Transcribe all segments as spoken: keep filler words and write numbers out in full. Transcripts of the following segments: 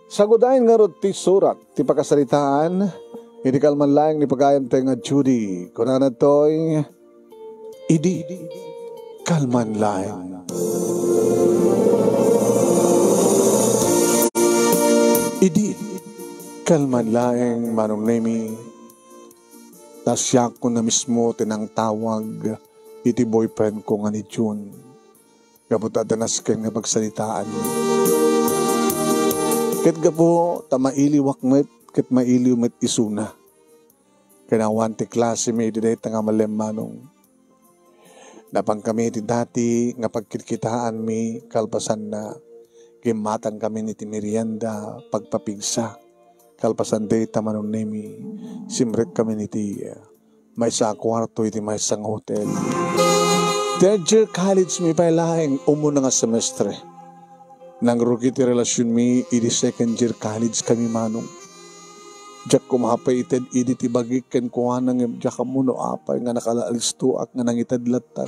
Sagudayen ngarud ti surat ti pakasaritaan, idi kalman laeng ni pagayamtayo nga Judy. Kunana toy, idi kalman laeng. Idi kalman laeng, Manong Nemi, ta siakon a mismo ti nangtawag iti boyfriend ko nga ni Jun. Gapu ta adda nasken nga pagsaritaan. Ket gapu ta mailiwak met, ket mailiw met isuna. Ken awan ti klase mi idi dayta nga malem, Manong. Napankami iti dati nga pagkitkitaanmi, kalpasanna, gimmatangkami iti merienda, pagpapigsa. Kalpasan dayta, Manong Nemi, simrekkamin iti maysa a kuarto iti maysa nga hotel. Third year college mi pay laeng, umuna nga semestre. Nangrugi ti relasionmi idi second year college kami, Manong. Diak koma pay ited idi ti bagik kenkuana, ngem diak ammo no apay nga nakalaalistoak nga nangited lattan.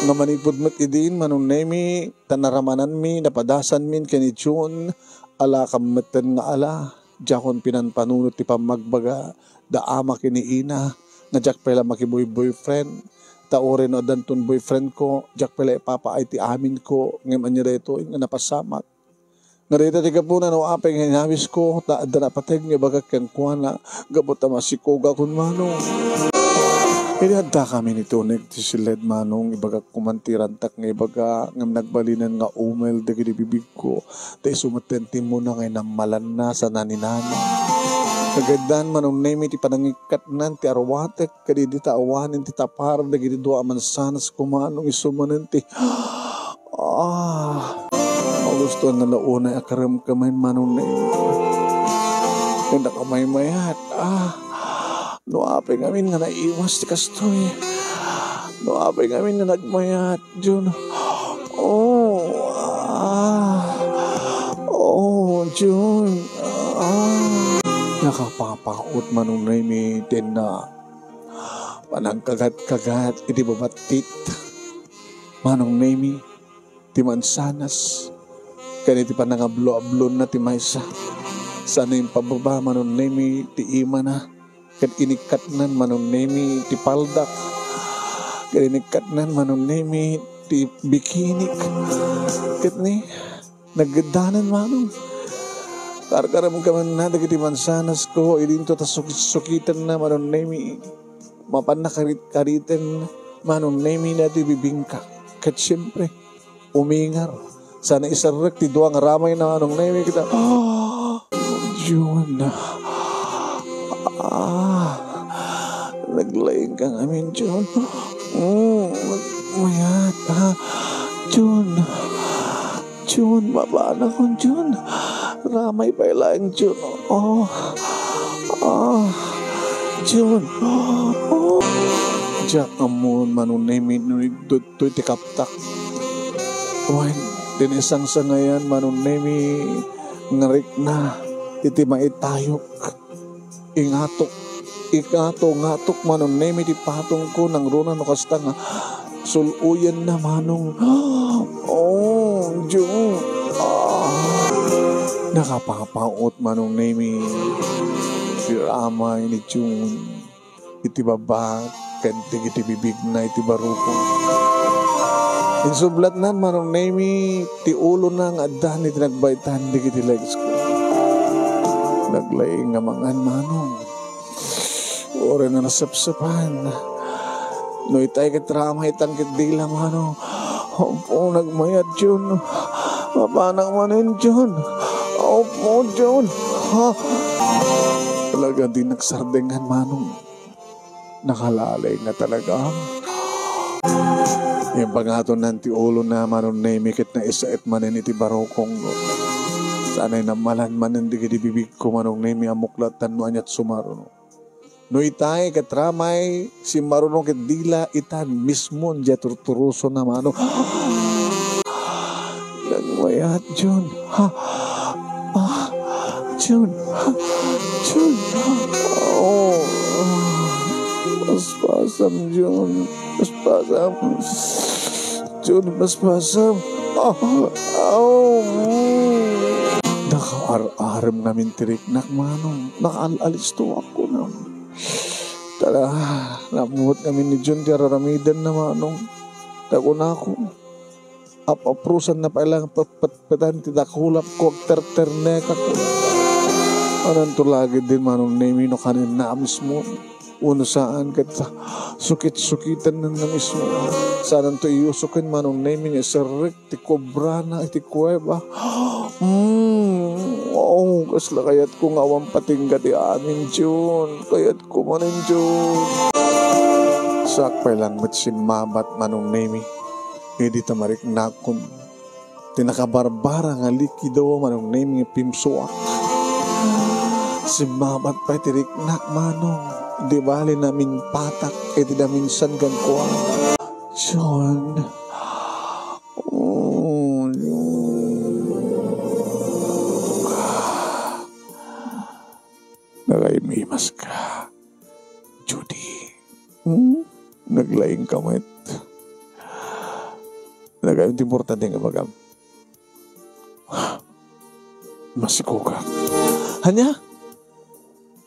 Nga manipud met idin, Manong Nemi, ta naramananmi, napadasanmin ken ni Jun, alakam metten nga ala. Diakon pinanpanunot ti pammagbaga da ama ken ni ina nga diak pay la makiboy-boyfriend. Ta uray no addanton boyfriend ko, diak pay la ipapaay ti amin ko, ngem ania daytoy nga napasamak. Nga dayta ti gapuna no apay nga inawis ko, ta adda napateg nga ibagak kenkuana, gapu ta masikogakon, Manong. Idi adda kami ni Tunek ti siled, Manong, ibagak ko man ti rantak nga ibaga, ngem nagbalinen nga umel dagiti bibig ko, ta isu metten ti immuna nga inammalanna sana ni Nana. Nagaydan, Manong Nemi, ti panangikkatnan ti arwatek kadidi ta awanen ti tapar dagiti dua a mansanas ko, Manong, isu manen ti, ah, magustuan na la unay a karemkemen, Manong Nemi. Ken nakamaymayat, ah, no apay ngamin nga naiwas ti kastoy. No apay ngamin nga nagmayat. Jun. Oh, ah. Oh, Jun. Ah. Nakapapaut, Manong Nemi, ti na panangkagat-kagat iti babattit, Manong Nemi, ti mansanas. Ken iti panangablo-ablonna ti maysa. Saan impababa, Manong Nemi, ti imana. Ket inikkatnan, Manong Nemi, ti paldak. Ket inikkatnan, Manong Nemi, ti bikinik. Ket ni, nageddanen, Manong. Karkarem kamenna dagiti mansanas ko, idinto ta sukit-sukiten na, Manong Nemi. Mapanna karit-kariten, Manong Nemi, dati bibingka. Ket siempre, umingar. Sana iserrek ti dua nga ramay na, Manong Nemi, kita. Ah, Jun. Ah, naglaing ka ngamin, Jun. Mm, mayat, ha? Jun. Jun, mapanakon, Jun. Ramay pay laeng, Jun. Oh. Ah. Jun. Oh. Diak ammo, Manong Nemi, no iduttoy ti kaptak. Wen, din isang sangayan, Manong Nemi, nga rikna iti maitayok. Ingatok, ingato-ngatok, Manong Nemi, ti patongko, nangruna no kasta nga sul-oyenna, Manong. Oh, Jun. Ah. Nakapapaut, Manong Nemi, ti ramay ni Jun iti baba ken dagiti bibigna iti barukong. Insublatnan, Manong Nemi, ti ulona nga addan iti nagbaytan dagiti legs ko. Naglaing nga mangan, Manong. Uray na nasapsapan. No itay ket ramay, itang ket dila, Manong. Opo, nagmayat, Jun. Mapanak manen, Jun. Opo, Jun. Ha? Talaga, di nagsardengan, Manong. Nakalalay nga talaga. Impangatonnan ti ulona, Manong Nemi, ket naisaet manen iti barukong. Sanay nammalan manen dagiti bibigko, Manong Nemi, a muklatan no aniat sumaruno. No itay ket ramay, simmaruno ket dila, itan mismon diay turturosona, Manong. Nagmayat, Jun. Ha? Ah, Jun. Ha? Jun. Oh. Paspasam, Jun. Paspasam. Jun, paspasam. Ah, oh. Mm. Naka- Ar-arem ngamin ti riknak, Manong. Nakaal-alistoak, kunam. Tara, naammuet ngamin ni Jun ti ar-aramidenna, Manong. Ta kunako, ap-aprosanna pay lang petpetpetan ti dakulapko, agterternekak. Ananto lagidin, Manong Nemi, no kanenna a mismo? Wenno saan ket sukit-sukitennanna mismo. Saananto iyuso ken, Manong Nemi, nga iserrek ti kobrana iti kuweba. Hmm, oo, kasla kayatko nga awan patingga ti amin, Jun. Kayatko manen, Jun. Siak pay lang met simmabat, Manong Nemi, idi ta mariknakon ti nakabarbara nga likido, Manong Nemi, nga pimsuak. Simmabat pay ti riknak, Manong. Di bali naminpatak iti naminsan kenkuana. Jun. Oh, Jun. Nagaymimas ka, Judy. Hmm? Naglaing ka met. Nagayam ti importante nga ibagam. Masikog ka. Ania?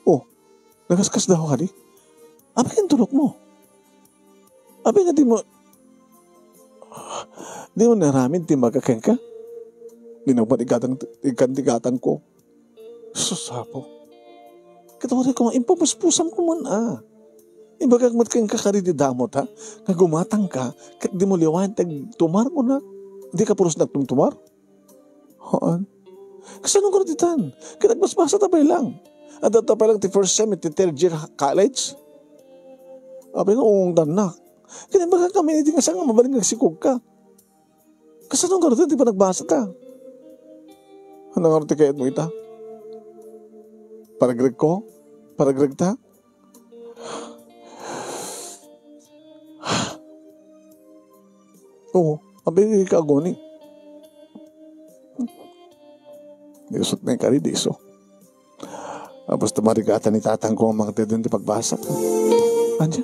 Oh, nagaskasdaaw kadi? Apay ken tulokmo? Apay nga di mo, di mo naaramid ti imbagak kenka? Di na met igatang, ikan ti gatangko. Sus, Apo. Ket uray ko nga, impapuspusam ko man, a. Imbagak met kenka kadi ti damot, ha? Nga gumatangka, ket di mo liwayan ti agtumar, kunak. Di ka pulos nagtumtumar? Haan. Kasano nga ditan? Ket nagbasbasata pay lang. Adda ta pay lang ti first sem iti third year ha-, college. Apay nga ungongtannak. Ket imbagak ngamin iti nga saan nga mabalin nga agsikog ka. Kasano nga ditan ti panagbasata? Ania ngarud ti kayatmo ita? Paragregko? Paragregta? Oo, abi ka aguni. Di usot na kadi, di isu. Tapos tumarigatan ni tatangko nga mangted ti pagbasa. Ania?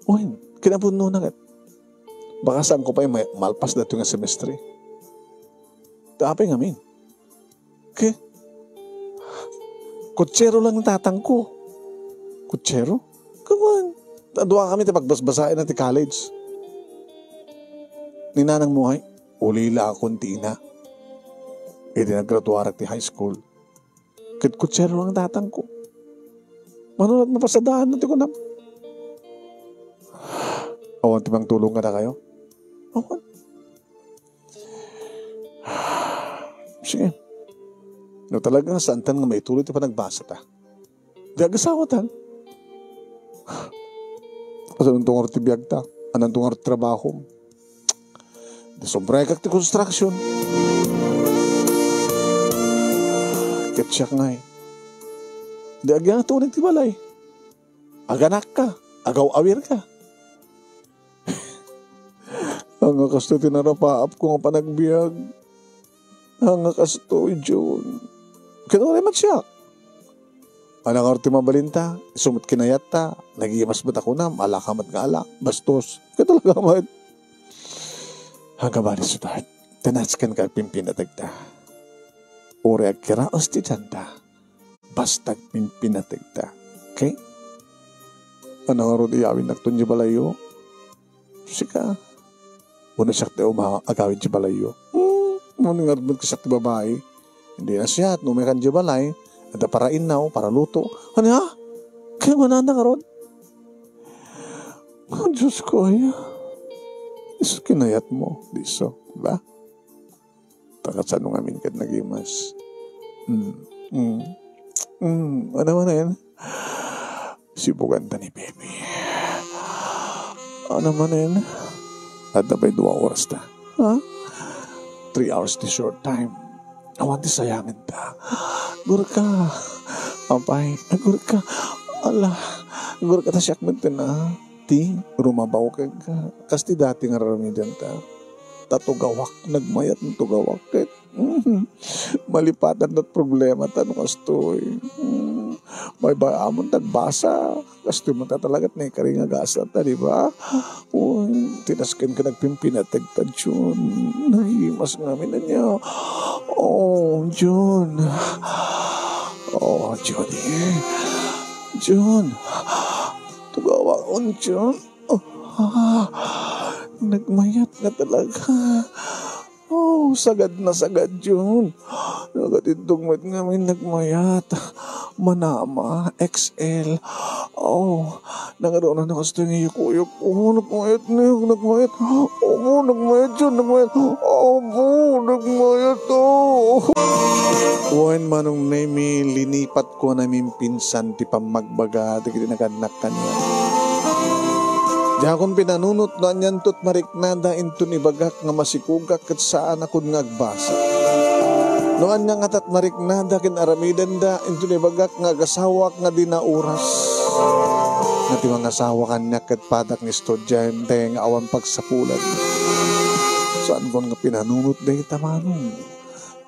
Wen, kinapudnona ket. Baka saanko pay ma-, malpas daytoy nga semestre. Ta apay ngamin? Ke? Kutsero lang ni tatangko. Kutsero? Kawan. Dua kami ti pagbasbasaenna ti college. Ni nanangmo, ay, ulilakon ti ina. Idi naggraduarak ti high school. Ket kutsero lang tatangko. Mano la't mapasadaanna ti kunam? Awan ti mangtulong kadakayo? Awan. Sige. No talaga nga saantan nga maituloy ti panagbasata, di agasawatan. Kasanonto ngarud ti biagta? Ananto ngarud ti trabahom? Di sobrekak ti construction. Ket siak ngay, di agyat uneg ti balay. Aganakka, agaw-awirka. Ania kastoy ti narapaapko nga panagbiag? Ania kastoy, Jun? Ket uray met siak. Ania ngarud ti mabalinta? Isu met kinayatta, nagimas met a kunam, alaka met nga alak, bastos. Ket talaga met. Agabali, sweetheart. Ti nasken ka agpimpinategta. Uray agkiraos ti tienda. Basta agpimpinategta. Okay? Ania ngarud iyawidnakto idiay balayyo? Sika. Wenno siak ti uma-, agawid idiay balayyo? Hmm, ania ngarud met kasiak ti babai? Di na siak, no umaykan idiay balay, adda para innaw, para luto. Ania? Kayat mo ngarud? Oh, Diyos ko, ay. Isu kinayat mo, di isu, di ba? Ta kasano ngamin ket nagimas? Mm, mm, mm, ania manen? Sibuganta ni Pepe. Ania manen? Adda pay dua orasta. Ha? Three hours ti short time. Awan ti sayangenta. Agurka. Apay, agurka. Ala, agurka ta siak met ti na. Ti rumabaw kenka. Kas ti dati nga ar-aramidenta. Ta tugawak, nagmayat nga tugawak ket. Mhm. Malipatan ti problemata no kastoy. Mm. Baybay-amon ta agbasa. Kastoy met talaga ti naikari nga gasat, a, di ba? Uy, tinasken ken agpimpinategta, Jun. Nagimas ngamin ania. Oh, Jun. Oh, Judy. Jun. Tugawakon, Jun. Oh, ah, nagmayat nga talaga. Oh, sagad na sagad, Jun. Nagatiddog met ngamin nagmayat. Manama, X L. Oh, nangruna na kastoy nga iyukuyok. Oh, nagmayat na, nagmayat. Opo, nagmayat, Jun, nagmayat. Opo, nagmayat, oh. Wen, Manong Nemi, linipat ko na mimpinsan ti pammagbaga dagiti nagannak kaniak. Diakon pinanunot no anianto ti mariknada inton ibagak nga masikogak ket saanakon nga agbasa. No ania ngatat mariknada ken aramidenda inton ibagak nga agasawak nga di naoras. Nga ti mangasawa kaniak ket padak nga estudiante nga awan pagsapulan. Saankon nga pinanunot dayta, Manong.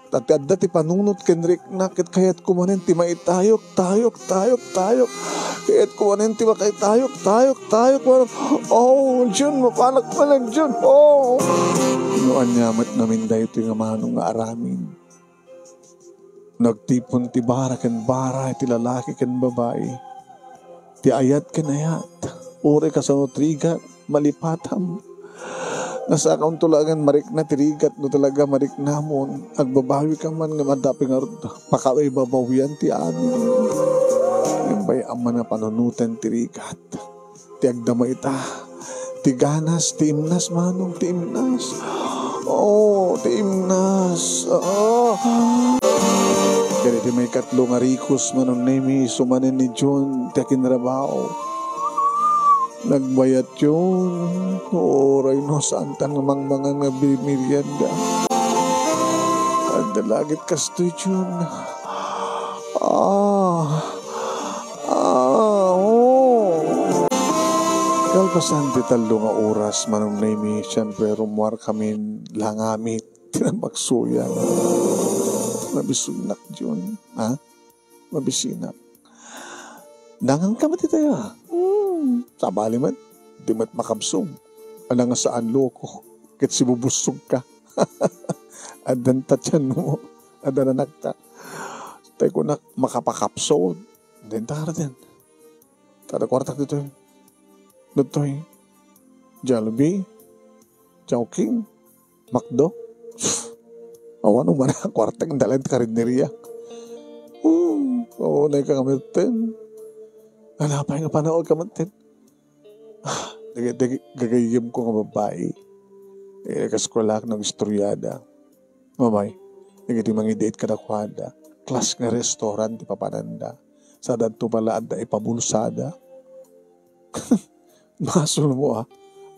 Ta ti adda ti panunot ken rikna, ket kayatko manen ti maitayok, tayok, tayok, tayok. Kayatko manen ti makaitayok, tayok, tayok, Manong. Oh, Jun, mapanak manen, Jun. Oh. No ania met ngamin daytoy nga, Manong, nga aramid. Nagtipon ti bara ken bara, ti lalaki ken babai. Ti ayat ken ayat, uray kasano ti rigat, malipatam. Nga saankon laengen marikna ti rigat no talaga mariknamon. Agbabawika man ngem adda pay ngarud, pakaibabawian ti amin. Ngem bay-am man a panunoten ti rigat. Ti agdama ita, ti ganas, ti imnas, Manong, ti imnas. Oo, ti imnas. Oo. Ket iti maikatlo nga rikos, Manong Nemi, isu manen ni Jun ti akinrabaho. Nagbayat, Jun. Uray no saantan nga mangmangan nga merienda. Adda la ket kastoy, Jun. Ah. Ah, oo. Kalpasan ti tallo nga oras, Manong Nemi, siyempre, rummuarkamin langamit. Tinambaksuyan. Mabisugnak, Jun. Ha? Mabisinak. Dangan ka met itaya. Hmm. Sabali met, di met makabsog. Ala nga saan loko. Ket sibubussog ka. Addan ta tiyan mo. Addan anakta. Tay kunak, makapakapsog. Denta ka den. Tada kuartak ditoy. Ditoy. Jollibee. Chowking. McDo. Awan, umana kuartak, dalaen ti karinderia. Hmm, unay ka nga metten. Nalapay nga panaog ka metten. Ah, dagi-, dagi-, gagayyem ko nga babai. Eh, kas ko lang nang istoryada. Mamay, dagiti mangidiit kadakuada, klas nga restaurant ti papananda. Sadadto pala adda ipabulsada. Basol mo, ah.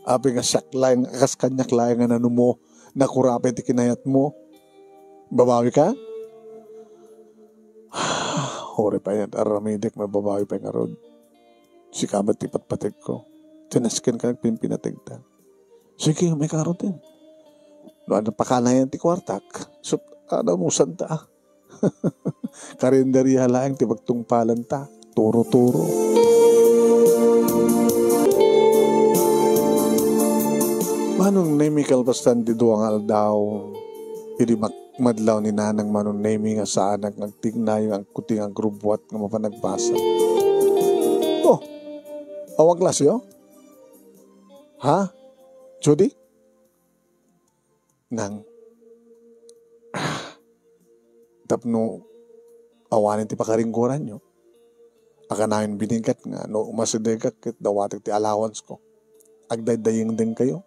Apay nga siak laeng, kas kaniak laeng nga nanumo, nakurapay ti kinayatmo. Babawi ka? Uri pay aramidek, mababawi pay ngarud. Sika met ti patpategko. Tinasken ka nagpimpinategta. Sige, may karutin. No, ano pakanayan ti kuartak? So, ano mo, santa? Karinderya laeng ti pagtungpalanta. Turo-turo. Manong Nemi, kalpasan ti dua nga aldaw, idi mak-, madlaw ni Nanang Manong Nemi nga saanak nga agtignayo, agkuting, agrubbuat nga mapan nagbasa. Oh, awan klase, oh? Ha? Judy? Nang, ah, tapno awanen ti pakaringgoranyo. Akanayon binigkat nga no umasidegak ket dawatek ti allowance ko. Agdaydayengdeng kayo.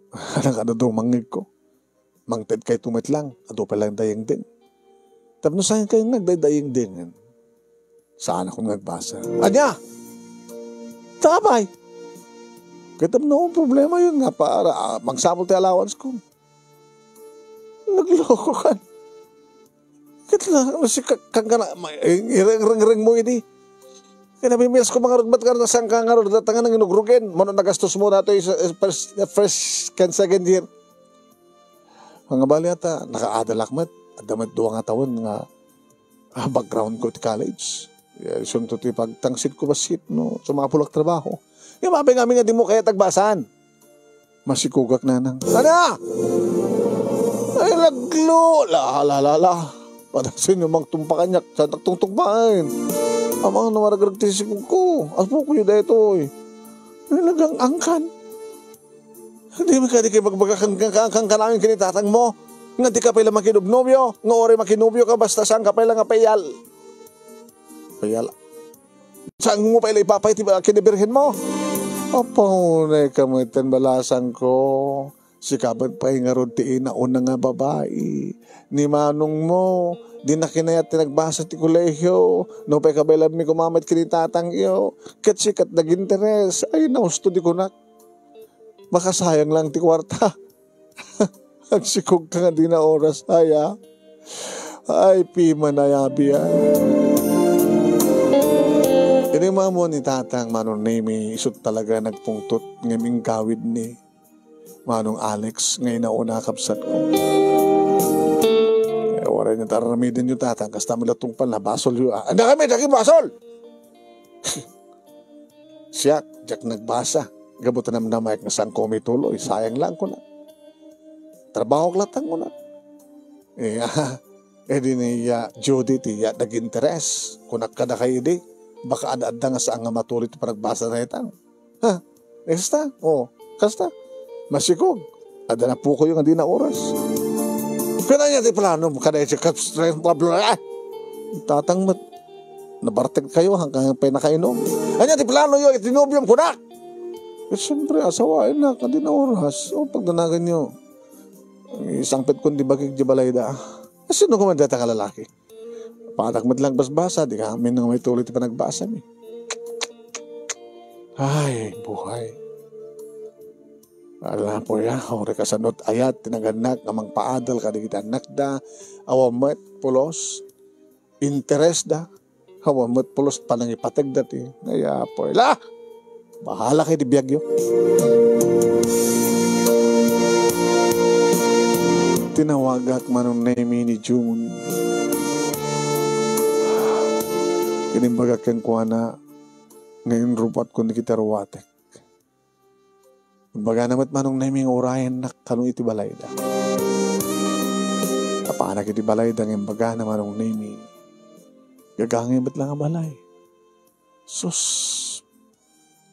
Anak, adu dumangngeg ko. Mangted kayto met lang, adu pay lang dayengdeng. Tapno saan kayo nga agdaydayengdengen? Saan ako nga agbasa? Anya? Tapay! Ket tapno problema yun nga para, ah, mangsapul ti allowance ko. Nagloko kan. Ket la, no si ka-, kang kana, ma-, eh, irengreng mo idi. Kaya namimias ko mga rudbat ka na saan ka nga rudbat nga nanginugrugen. Mano nagastos mo datoy sa, eh, first, first and second year. Mga bali ata, nakaadalak met. Adda met dua nga tawen nga ah, background ko ti college. Ya, isunto ti pagtangsit ko bassit no sumapulak trabaho. Ngem apay ngamin nga dimo kayat agbasan? Masikugak, nanang. Ana! Ay, laglo! La, la, la, la. Padasenyo mangtumpa kaniak, saantak tungtungpaen. Amang, no maragrag ti sikog ko. Apo ko yu daytoy. Ay, nagang-angkan. Di man kadi kay magbaga kan, kan, kan, kan kanayon ken ni tatang mo. Nga di ka pay la makinobnobio, nga uray makinobio ka, basta saan ka pay la nga payal. Payal. Saan mo pay la ipapay ti ba-, ken ni Birhen mo? Apo, unay ka met ten balasang ko. Sika met pay ngarud ti inauna nga babai. Ni manong mo, di na kinayat ti nagbasa ti kolehio. Nupay kabaelanmi kumamet ken ni tatang yo. Ket sika ti naginteres. Ay, nahusto di kunak. Makasayang lang ti kuarta. Agsikog ka nga di na oras, ay, ah. Ay, pima na yabi, ah. Ini mamo ni tatang Manong Nemi, isut talaga nagpungtot ngem inggawid ni Manong Alex nga inauna, kabsat ko. Eh, waray nga tararamidenyo, tatang, kasta mi la tungpal, nabasol yo, ah. Anda kami, daging basol! Siak, diak nagbasa. Gapu ta namnamaek nga saanko umituloy, sayang lang kuna. Trabahok latta kuna. Eh, ah, eh, di ni ya Judy ti ya nag-interes. Kunak kadakayo idi, baka ad-adda nga saan nga matuloy ti panagbasa dayta. Ha? Eh, kasta? Oh, kasta? Masikog. Adda napukoyo nga di na oras. Kaya niya ti plano, kada iti kat-, ah! Tatang met, nabartek kayo, hanggang pay nakainom. Anya ti plano yo, iti nobiom kunak? Eh, siyempre, asawain na, kadi na oras. O, pagdanagan yo. Isangpet kun di bagik di balay da. Eh, sino ko man data ka lalaki? Patak met lang basbasa, di ka amin nga may tuloy ti panagbasa mi. Ay, buhay. Ala po ya, ore kasanot ayat, tinagannak, nga mangpaadal, kadigiti annakda, awan met, pulos, interes da, awan met, pulos, panangipategda ti, ay, apo, ila! Bahala kay di biagyo. Tinawagak Manong Nemi ni June. Inimbagak kenkuana nga inrubat ko ni kita ruwatek. Imbagana met Manong Nemi nga urayennak kano iti balayda. Napanak iti balayda nga imbagana Manong Nemi. Gagangay met lang a balay. Sus.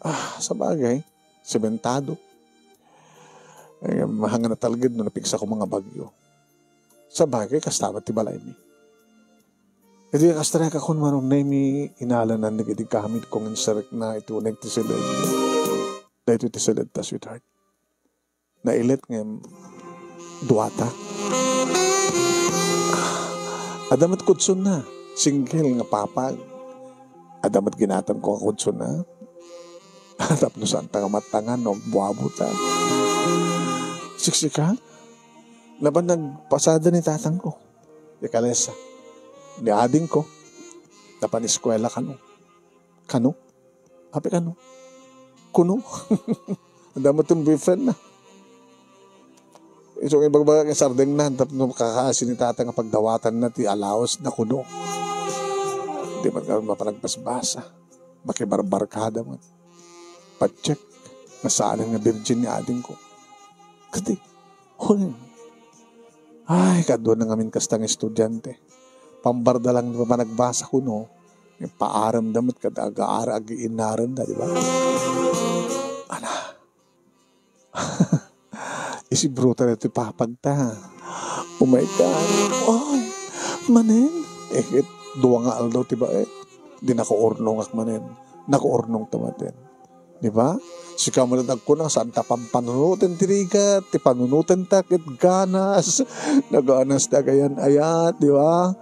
Ah, sabagay. Sementado. Eh, mahang natalged no napigsa ko mga bagyo. Sabagay, kasta met ti balaymi. Idi kastrek akon Manong Nemi, inalanan ni idi kamit kong inserek na iti uneg ti siled. Daytoy ti siled ta, sweetheart. Nailet ngem duata. Adda met kudsonna, single nga papag. Adda met ginatemko a kudsonna. Tapno saan ta nga mattangan no buabo ta. Siksika, napan nagpasada ni tatangko. Di kalesa. Ni adingko. Napan eskwela kano. Kano? Apay kano? Kuno? Adda met ti boyfriend na. Isu nga ibagbaga nga sardengnan, tapno kakaasi ni tata nga pagdawatanna ti allowance na kuno. Di man kami mapanagpasbasa. Makibarbarkada man. Pacheck. Nga saan nga virgin ni adingko. Kadi, hoy. Ay, kadua na ngamin kasta nga estudiante. Pambarda lang ti panagbasa kuno. Paaramda met kad agaar-, agiinarenda, di ba? Ana. Isibruta daytoy papagta. Oh my God. Ay, manen. Eh, ket dua nga aldaw ti baet. Di nakaurnongak manen. Nakaurnong ta manen. Di ba? Sika met agkuna, saan ta pampanunoten ti rigat, ti panunoten ta ket ganas. Naganas ti agayan-ayat, di ba?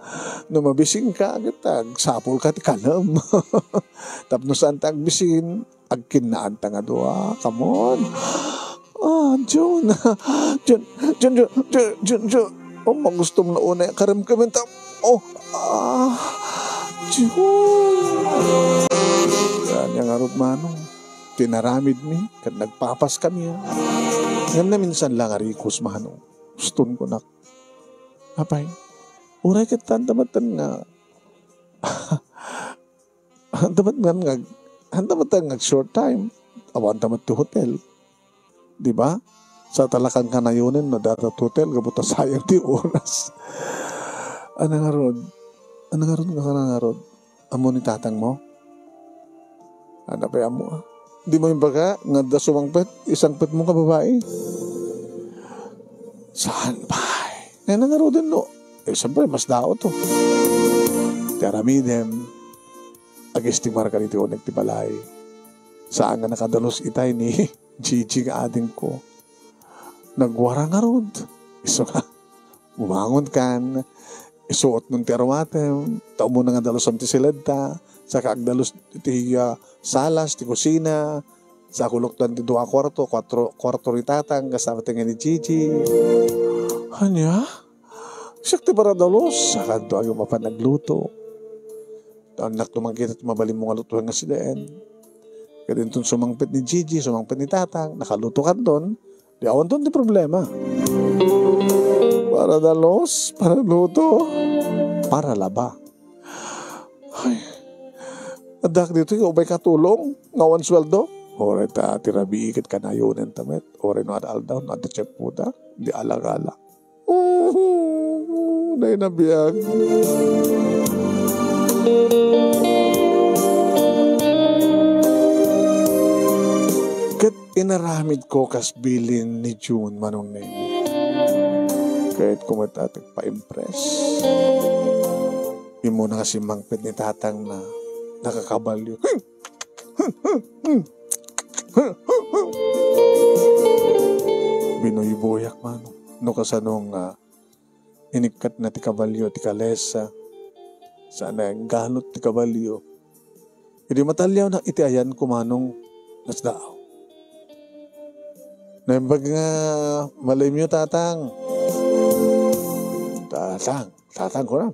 No mabisin ka, ket agsapul ka ti kanem. Tapno saan ta agbisin, agkinnaan ta nga dua. Come on. Ah, Jun. Jun, Jun, Jun, Jun, Jun, Jun. Oh, magustom na unay karem kami ta. Oh, ah, Jun. Kanya nga rod, Manong. Tinaramid mi, ket nagpapas kami, ah. Ngem naminsan lang, arikos, Manong. Guston ko nak. Apay, uray ket tan tamatan nga Handa met ngan ngag-, handa met ngan ngag-short time. Awan ta met ti hotel. Di ba? Sa talakan kanayonen no data hotel, gapu ta sayang ti oras. Ano ngarud? Ano ngarud nga kana ngarud? Ammo ni tatang mo? Ano pa ammo, ah? Di mo imbaga nga adda sumangpet, isangpet mo nga babae? Saan pa? Ay, nangaruden, no? Eh, siyempre, mas dao to. Ti aramidem, agistimar ka ditoy uneg ti balay. Saan nga nakadalus itay ni Gigi nga adingko. Nagwara ngarud. Isu nga, bumangon kan, isuot mo ti arumatem, ta umuna nga dalusan ti siledta, saka agdalus ti, ah, salas, ti kusina, sa kuloktan ti dua a kuarto, kuatro, kuarto ni tatang, kasama ti ni Gigi. Ania? Siak ti paradalus, saka adda agyo mapan nagluto. Annak to mangkita ti mabalin mo nga lutoen nga siden. Ket inton sumangpet ni Gigi, sumangpet ni tatang, nakaluto kanton, di awanton ti problema. Para dalos, para luto, para laba. Ay, addak ditoy nga ubay katulong, nga awan sueldo. Oray ta ti rabii ket kanayonen ta met. Oray no ad-aldaw, no adda tiyempo ta, di alagala. Uhu, dayna biag. Ket inaramidko kas bilin ni June, Manong Neng. Kayatko met a agpa-impress. Immuna nga simmangpet ni tatang na nakakabalio. Binuybuyak, Manong. No kasano nga inikkatna ti kabalio ti kalesa, saan a naggalot ti kabalio. Idi mataliawnak iti ayanko, Manong, nasdaaw. Naimbag nga malimyo, Tatang. Tatang, Tatang, kunam.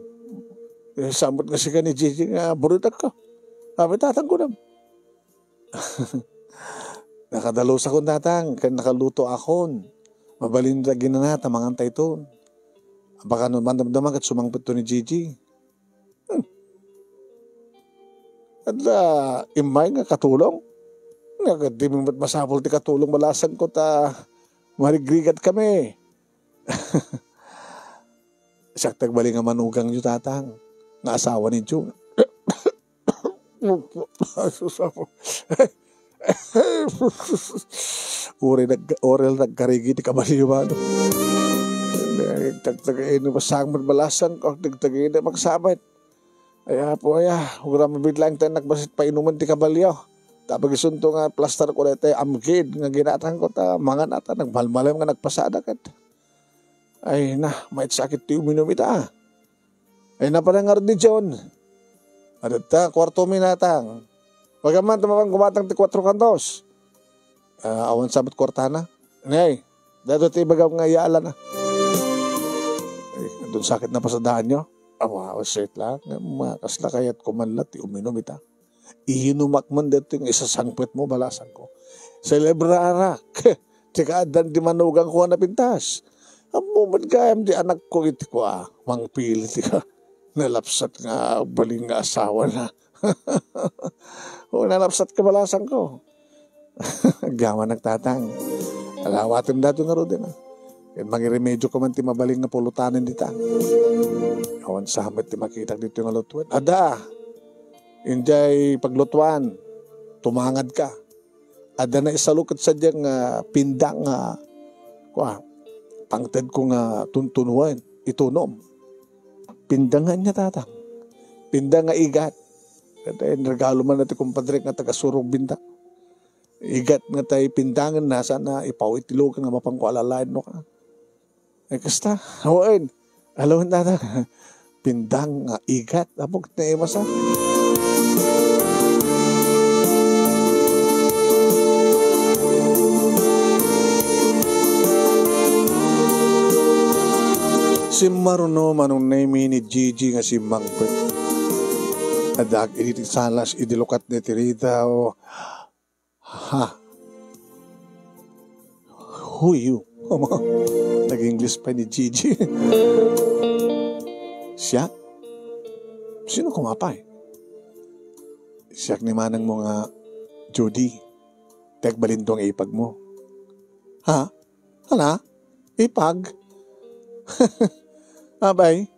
Eh, samot nga sika ni Gigi nga buritakka. Apay, Tatang, kunam. Nakadalusakon, Tatang, ken nakalutoakon. Mabalin ta ginana ta mangantayton. Baka no madamdama ket sumangpetto ni Gigi. Hmm. Adda immay nga katulong? Nga, di met masapul ti katulong, balasangko, ta marigrigat kami. Siak ti agbalin nga manugangyo, Tatang, nga asawa ni June. Ay, sus, apo. Uray nag-, uray nagkarigi ti kabalio, Manong. Nagtagtagay no masangpet balasangko, nagtagay na magsabet. Ay, apo, aya, uray mabigla ang tayo nagbassit painuman ti kabalio. Tapos isunto nga plastar ko daytoy amgid nga ginatangko ta mangan ata nagmalmalem nga nagpasada ket. Ay, na, maitsakit ti uminum ita. Ay, napanangarod ni John. Adatta, kuarto mi, Tatang. Pagaman, tumapan kumatang ti kuatro kantos. Ah, awan sabit kuartana. Nay, dado ti ibagam nga iyaalan, ah. Ay, adun sakit na pasadaanyo. Awa, usit lang. Mga kasla kayat ko man la ti uminum ita. Inumak man dito yung isasangpet mo, balasangko. Selebrarak. Ti kaaddan ti manugangko a napintas. Ammo met gayam ti anakko iti kua, mangpili ti ka. Nalapsat nga balin nga asawa na. O, nalapsat ka, balasangko. Agyaman nagtatang. Alawatem dati nga ruden, ah. Ken mangiremedio ka man ti mabalin nga pulutanen dita. Awan sa met ti makitak dito nga lutuen. Ada! Indiay paglutuan, tumangad ka. Adda naisaluket sadiay nga pindang nga, kua, pangted ko nga tuntunuen, itunom. Pindang nga anya, Tatang. Pindang nga igat. Ket, eh, regalo man na ti kumpadre nga taga Surog Binda. Igat nga tay pindangen na, sana ipaw iti lugan nga mapan ko alalaen no ka. Ay, kasta. Awen. Alawen, Tatang. Pindang nga igat. Apog na imasa. Simmaruno, Manong Nemi, ni Gigi nga simmangpet. Adak iti salas, idi lukat ni Tirita, o Ha? Who you? Nag-English pa ni Gigi. Siya? Sino koma pay? Siak ni manangmo nga Judy. Ti agbalinto nga ipagmo. Ha? Hala? Ipag? Abay,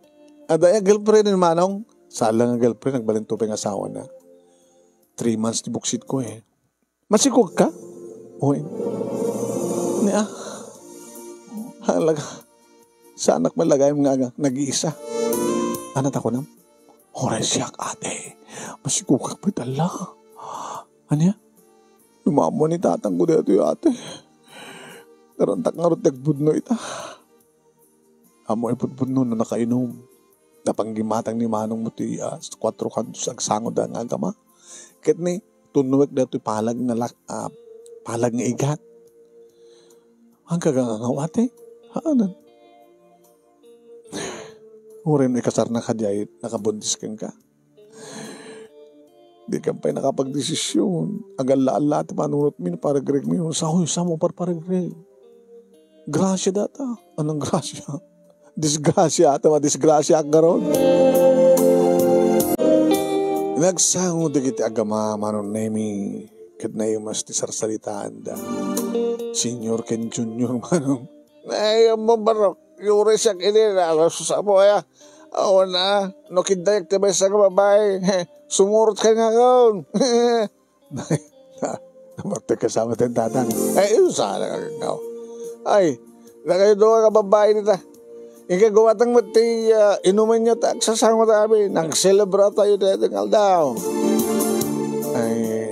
adda aya girlfriend ni Manong? Saan lang nga girlfriend, nagbalinto pay nga asawana. Three months ti buksitko eh. Masikog ka? Uy. Ni, ah. Halaga. Saanak malagayam nga aga, nag-iisa. Ano ta kunam? Oray siak, ate. Masikog ka pa itala. Ania? Lumamo ni tatang ko dito, ate. Narantak nga rot ti agbudno ita. Amo ipudpudno no nakainom. Napanggimatang ni Manong mo ti, ah, kuatro kantos agsangod nga agama. Ket ni, tunnuek datoy palag nga lak-, ah, palag nga igat. Ang kagangangaw, ate? Haanan? Uray no ikasarna ka diay nakabuntis kenka. Di ka pay nakapagdesisyon. Agalla-alla ti panunotmi, paragregmi. Sa, hoy, sa mo, par-, paragregmi. Gracia data. Anong gracia? Disgracia ata, madisgracia ak garud. Nagsango dagiti agama, Manong Nemi, ket naimas ti sarsalitaanda. Senior ken junior, Manong. Ay, ammo barok. Yuri siak ini, alas sa po, ya. Awan na, no kindayak ti maysa nga babae. Sumurot ka nga kaon. Nabatek kasama ten tatang. Ay, iso sana ka nga. Ay, nakayo doon nga babae nita. Ika gumatang mo ti, ah, inuman niyo ta, agsasango ta abi. Nang selebra tayo dito ng aldaw. Ay,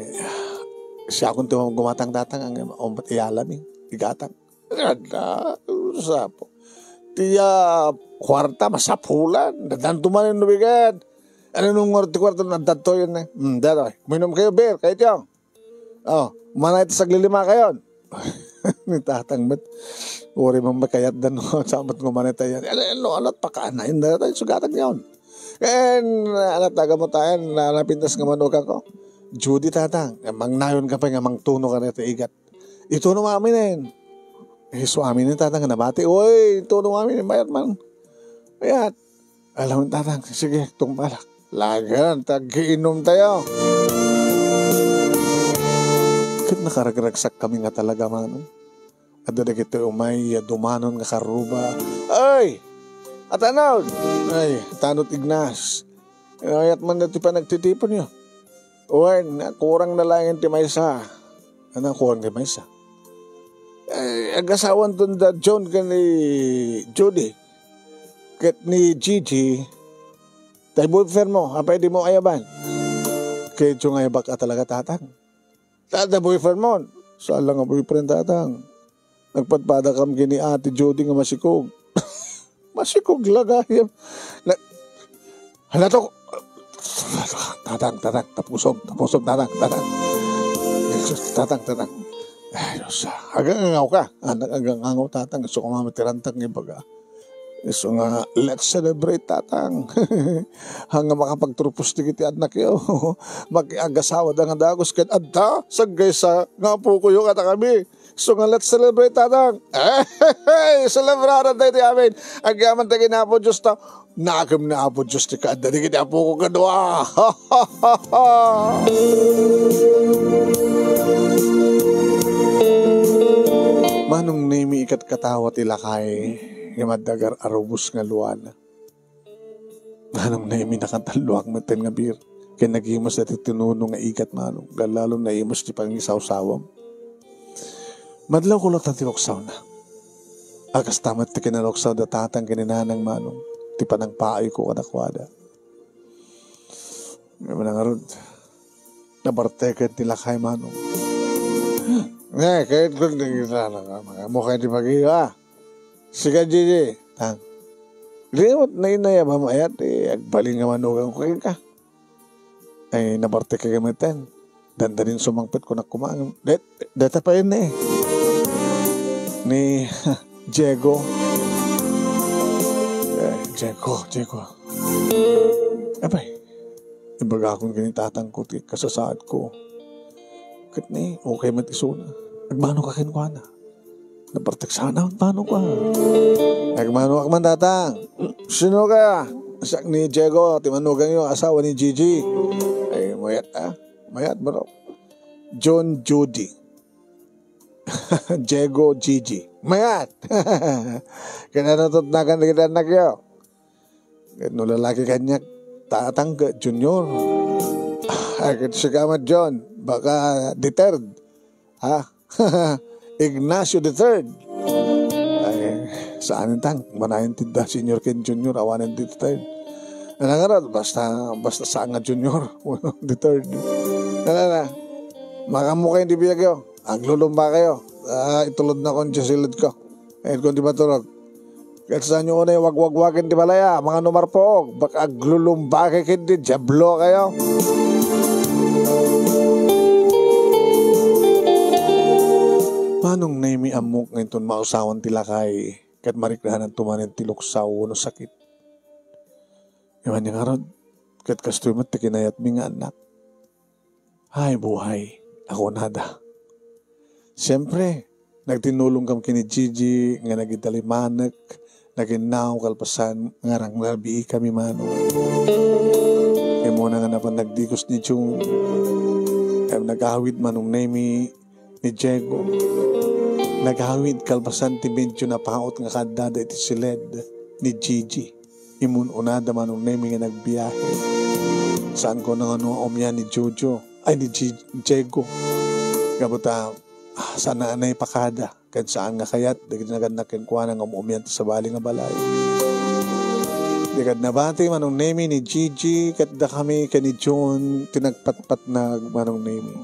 siya akong tumawag gumatang tatang, ang umpat iyalami, igatang. Ada, sapo. Ti, ah, kwarta, masapulan. Dadanto man yung nubigat. Ano nung ti kwarta na dato yun eh? Hmm, daro eh. Minum kayo beer, kayo tiyo. Oh, manay ta saglilima kayon. Ni tatang met. Uri mang makayat dan no, samat ngo manay tayo. Ano, ano, ano, pakaanayin na tayo, sugatan yon. Ken, ano, taga mo tayo, na napintas nga manugang ko. Judy tatang, mangnayon ka pa nga mangtuno ka na igat. Ituno mo amin eh. Isu amin ni tatang nga nabati. Oy, ituno mo amin, mayat man. Mayat. Alam mo, tatang, sige, tungbalak. Lagan, tag-iinom tayo. Ket nakaragragsak kami nga talaga, Manong. Adda dagiti umay ya dumanon nga karruba. Ay! Atanod! Ay, tanod Ignas. Ayat man dati panagtitipon yo. Wen, kurang na laeng ti maysa. Ano, kurang ti maysa? Eh, agasawan ton da John ken ni Judy. Ket ni Gigi, tay boyfriend mo, apay di mo ayaban? Ket yung ayabak a talaga, tatang. Tada boyfriend mo. Saan lang nga boyfriend, tatang? Nagpadpadakam ken ni Ate Judy nga masikog. Masikog la gayam. Na, hala to. Tatang, tatang, tapusom, tapusom, tatang, tatang. Tatang, tatang. Ay, Diyos, ah, agangangaw ka. Anak, agangangaw, tatang. Isu ka mamatirantak nga ibaga. Isu nga, let's celebrate, tatang. Hanga makapagturpos ti kiti anak yo. Makiagasawa da nga dagus ket adda, saggaysa nga apo ko yo kada kami. So nga, let's celebrate, tatang. Hey, celebrada tayo ti amin. Agyaman tayo kina Apo Diyos ta. Nakem ni Apo Diyos ti kaadda di kiti apo ko kadua. Manong Nemi, ikatkatawa ti lakay nga maddagar a rubos nga luana. Manong Nemi, nakatalloak metten nga beer. Ken nagimas dati ti nuno nga igat, Manong. Lalo naimas ti pangisawsawam. Madlawko latta ti luksawna. A kasta met ti kinaluksaw da tatang ken ni nanang, Manong. Ti panangpaayko kadakuada. Ngem ngarud, nabarteken ti lakay, Manong. Ne, kayat ko di kita na, mo kayo di pag-iwa. Sika, Gigi. Tang. Limot na inayabam ayat, eh, agbalin nga manugang ko ka. Ay, nabartek ka gamitan. Dandanin sumangpet ko na kumangin. Det, deta pa yun eh. Ni Diego. Eh, Diego, Diego. Abay, ibagakon kini tatang ko, ti kasasaad ko. Ket ni, okay met isuna. Agmano ka kenkuana. Napartek sana, agmano ka. Agmano ka man, tatang. Sino ka? Siak ni Diego, ti manugangyo, asawa ni Gigi. Ay, mayat, ah. Mayat, bro. John Judy. Diego Gigi. Mayat! Ket ano tutnagan dagiti annakyo? Ket no lalaki kaniak, Tatang ket Junior. Ay, ket sika met, John, baka the third. Ha? Ignacio the third. Ay, saan intang? Manayon ti da senior ken junior, awanen the third. Ano nga ron? Basta, basta saan nga junior, the third. Ano na? Makaammo kayo di biyagyo. Aglulumba kayo. Ah, itulod na kon di silid ko. Ayun kon di maturog. Ket saanyo unay wagwagwagen ti balay, a, mga numarpog, baka aglulumba kayo ket di diablo kayo. Manong Nemi, ammok nga inton mausawan ti lakay, ket marikraan to manen ti luksaw wenno sakit. Iwan nga ngarud, ket kastoy met ti kinayatmi nga annak. Ay, buhay, a kunada. Siyempre, nagtinulongkami ken ni Gigi nga nagidalimanek, naginnaw kalpasan nga nanglabiikami, Manong. Immuna nga napan nagdikos ni June. Em, nagawid, Manong Nemi, ni Diego. Nagawid kalpasan ti medyo napaut nga kaddada iti siled ni Gigi. Imun-unada, Manong Nemi, nga nagbiahe. Saanko nga no umian ni Jojo, ay, ni Ji-, Diego. Gapu ta, ah, saan a naipakada. Ket saan nga kayat, dagiti nagannak kenkuana nga um-umian ti sabali nga balay. Di kad nabati, Manong Nemi, ni Gigi, ket dakami ken ni June, ti nagpatpatnag, Manong Nemi.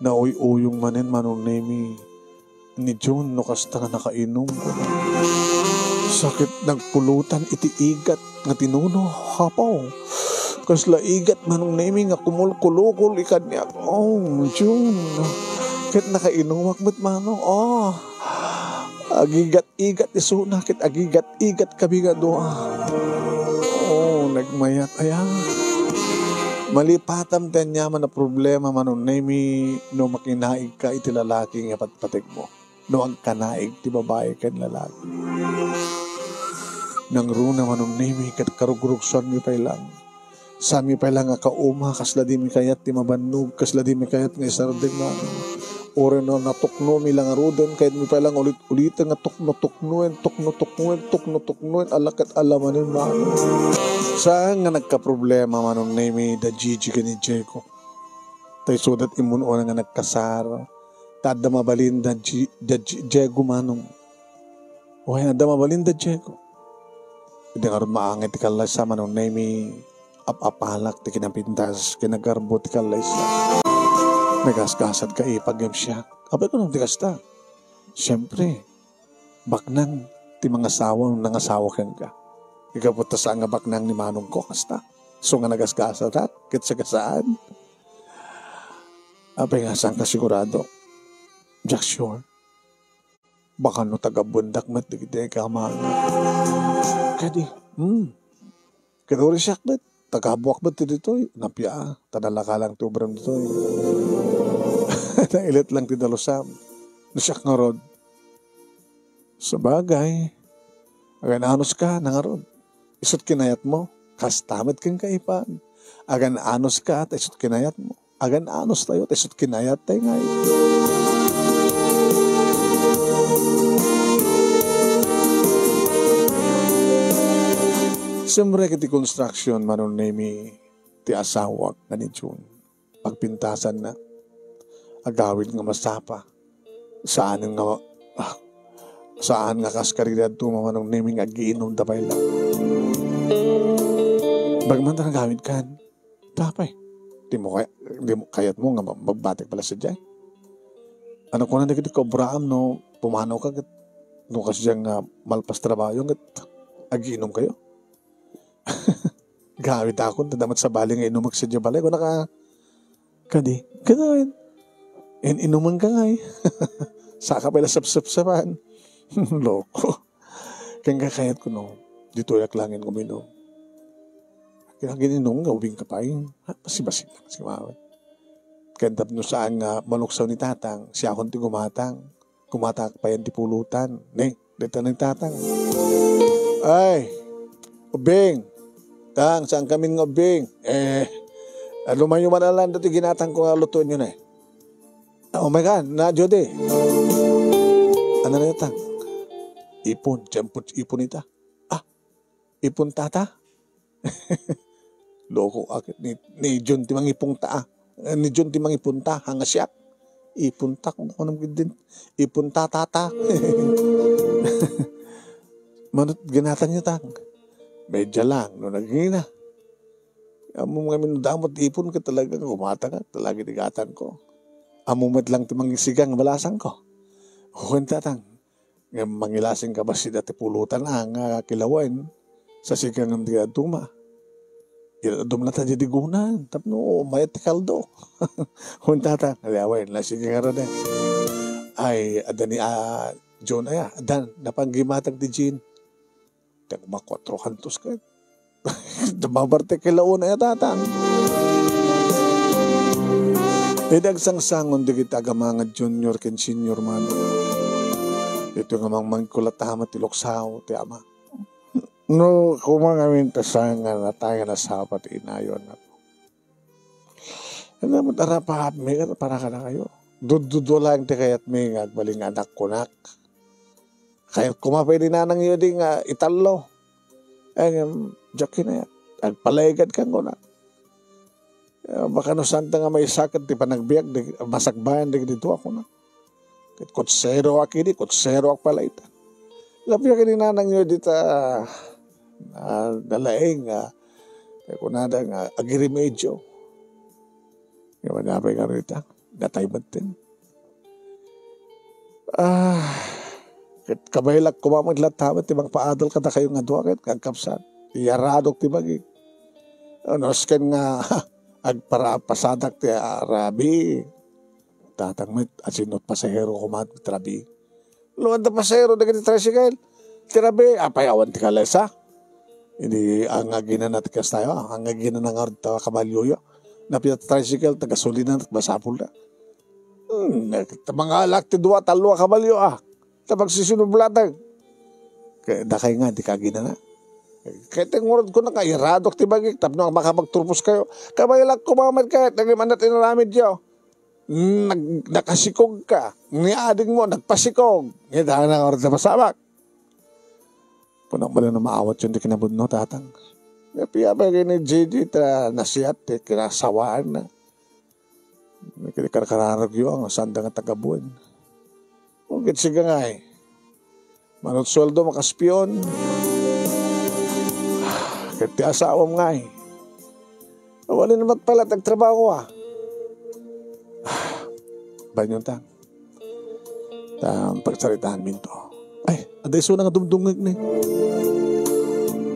Nauy-uyong manen, Manong Nemi, ni June no kasta nga nakainom. Sakit nagpulutan iti igat nga tinuno, apo. Kasla igat, Manong Nemi, nga kumulkulukul ikaniak. Oh, June. Ket nakainumak met, Manong. Oh. Agigat-igat isuna ket agigat-igat kami nga dua. Oh, nagmayat aya. Malipatam ti aniaman a problema, Manong Nemi, no makinaigka iti lalaki nga patpategmo. No agkanaig ti babai ken lalaki. Nangruna, Manong Nemi, ket karugrugsuanmi pay lang. Saanmi pay lang a kauma, kasla dimi kayat ti mabannog, kasla dimi kayat nga isardeng, Manong. Uray no natuknomi la ngaruden, kayatmi pay lang ulit-uliten nga tukno-tuknoen, tukno-tuknoen, tukno-tuknoen, ala ket ala manen, Manong. Saan nga nagkaproblema, Manong Nemi, da Gigi ken ni Diego. Ta isuda ti immun-una nga nagkasar, ta adda mabalin da Gi-, da Gi-, Diego, Manong. Wen, adda mabalin da Diego. Idi ngarud maangay ti kallaysa, Manong Nemi, ap-apalak ti kinapintas, kinagarbo ti kallaysa. Nagasgasat ka ipag ngem siak. Apay kunam ti kasta? Siyempre, baknang ti mangasawa no nangasawa kenka. Ikaw, ta saan nga baknang ni manongko, kasta. So nga nagasgasatak, ket sika saan. Apay nga saan ka sigurado? Diak sure. Baka no taga-Buendak met dagiti kaamana. Kadi, hmm. Ket uray siak met, taga-Buak met ti ditoy. Napia, ta nalaka lang ti obram ditoy. Nailet lang ti dalusam. No siak ngarud, sabagay, agan-anos ka na ngarud. Isut kinayatmo, kasta met ken kaipag. Agan-anos ka, ta isut kinayatmo. Agan-anos tayo, ta isut kinayat tayo ngay. Siyempre, iti construction, Manong Nemi, ti asawak nga ni June. Pagpintasanna, agawid nga masapa. Saan nga, ah, saan nga kas kadagiti dadduma, Manong Nemi, nga agiinumda pay lang. Bagaman ta nagawid kan, tapay. Di mo kay-, di mo, kayat mo nga ma-, magbatek pala sa diyan. Ano ko na dagiti kabraam no pumanaw ka ket no kas diyan nga malpas trabaho ket agiinum kayo? Gawid akon, ta damat sabali nga inumek sadiay balay. Kuna ka, kadi, kadi, in-, inuman ka ngay. Saka pala sapsapsapan. Loko. Ken kakayat ko, no, ditoy ak langin uminom. Kaya gininum nga ubing ka pay. Ha, basi-basi lang, si mama. Ken tapno saan nga maluksaw ni tatang, siakon ti gumatang. Kumatak pa yan ti pulutan. Ne, deta ni tatang. Ay, ubing. Tang, saan kamin nga ubbing? Eh, lumayo man alan dati ginatang ko nga lutuenyo na eh. Oh my God, na Judy. Ano na yun, tang? Ipon, jamput ipon ita. Ah, ipon tata? Loko, akit ni, ni Jun ti mangipong ta, ah. Eh, ni Jun ti mangipon ta, hanga siak. Ipon ta, kung ano gid din. Ipon ta, tata. Manut ginatan niyo, tang. Medya lang, no nagingina. Ammom ngamin no damot ipon ka talaga, gumatangak talaga ti gatangko. Ammom met lang ti mangisigang balasangko. Wen tatang, ngem mangilasing ka bassit ti pulutan a nga kilawen, sa sigangan ti dadduma. Ket dadduma ta di digunan, tapno mayat ti kaldo. Wen tatang, aliawen, la sige ngaruden. Ay, adda ni, ah, John aya, addan, napan gimatang ti Jean. Tagma kuatro kantos ket. Dumabarte ket launa ya tatang. Idi agsangsangon dagiti agamangad junior ken senior man. Ito nga mangmangkulat amat ti luksaw ti ama. No, kuma ngamin ta saan nga natay nga nasapa ti inayon na. Ano mo tarapahapmi para kadakayo? Duddudo lang ti kayatmi nga agbalin nga anak kunak. Kayat koma pay ni nanang yo di nga itallo. Ay, ngem, diak kinayat. Agpalaygad kan kuna. Eh, baka no santa nga maisakat ti panagbiag, di, masakbayan di, di dua kuna. Ket kutsero ak idi, kutsero ak pala ita. Lapia ken ni nanang yo dita, ah, nalaing nga, kunada nga, agiremedio. Nga manapay nga rita, natay metten. Ah, ket kabaelak koma met latta met ti mangpaadal kadakayo nga dua ket agkapsat. Iyaradok ti bagik. Ano, asken nga agpara-, pasadak ti, ah, rabi. Tatang met, asin no pasahero koma ti rabi. Luan da pasahero dagiti tricycle. Ti rabi, apay awan ti kalesa. Idi ang aginana ti kastayo, ang aginana nga ta kabalyoyo. Napita tricycle, taga gasolina, masapul na. Hmm, mangalak ti dua, tallo a kabalyo, ah. Ta pagsisinublatag. Kay dakay nga, di kaginana. Kay tengurod ko na kairadok ti bagik, tapno makapagturpos kayo. Kabaelak koma met kay, tagim anat inaramid yo. Nag-, nakasikog ka. Ni ading mo, nagpasikog. Ni dana nga oras na pasabak. Kunak bala no maawat yun di kinabudno, tatang. Nga piya ba ni J D ta nasiat, ti kinasawaan na. Kini karkararag yu ang sanda nga tagabuen. Ugit siga nga eh. Manut sueldo makaspion. Ket ti asawam nga eh. Awan naman pala tagtrabaho, ah. Banyon ta. Ta, pagsaritaan minto. Ay, aday so nga dumdungig ni.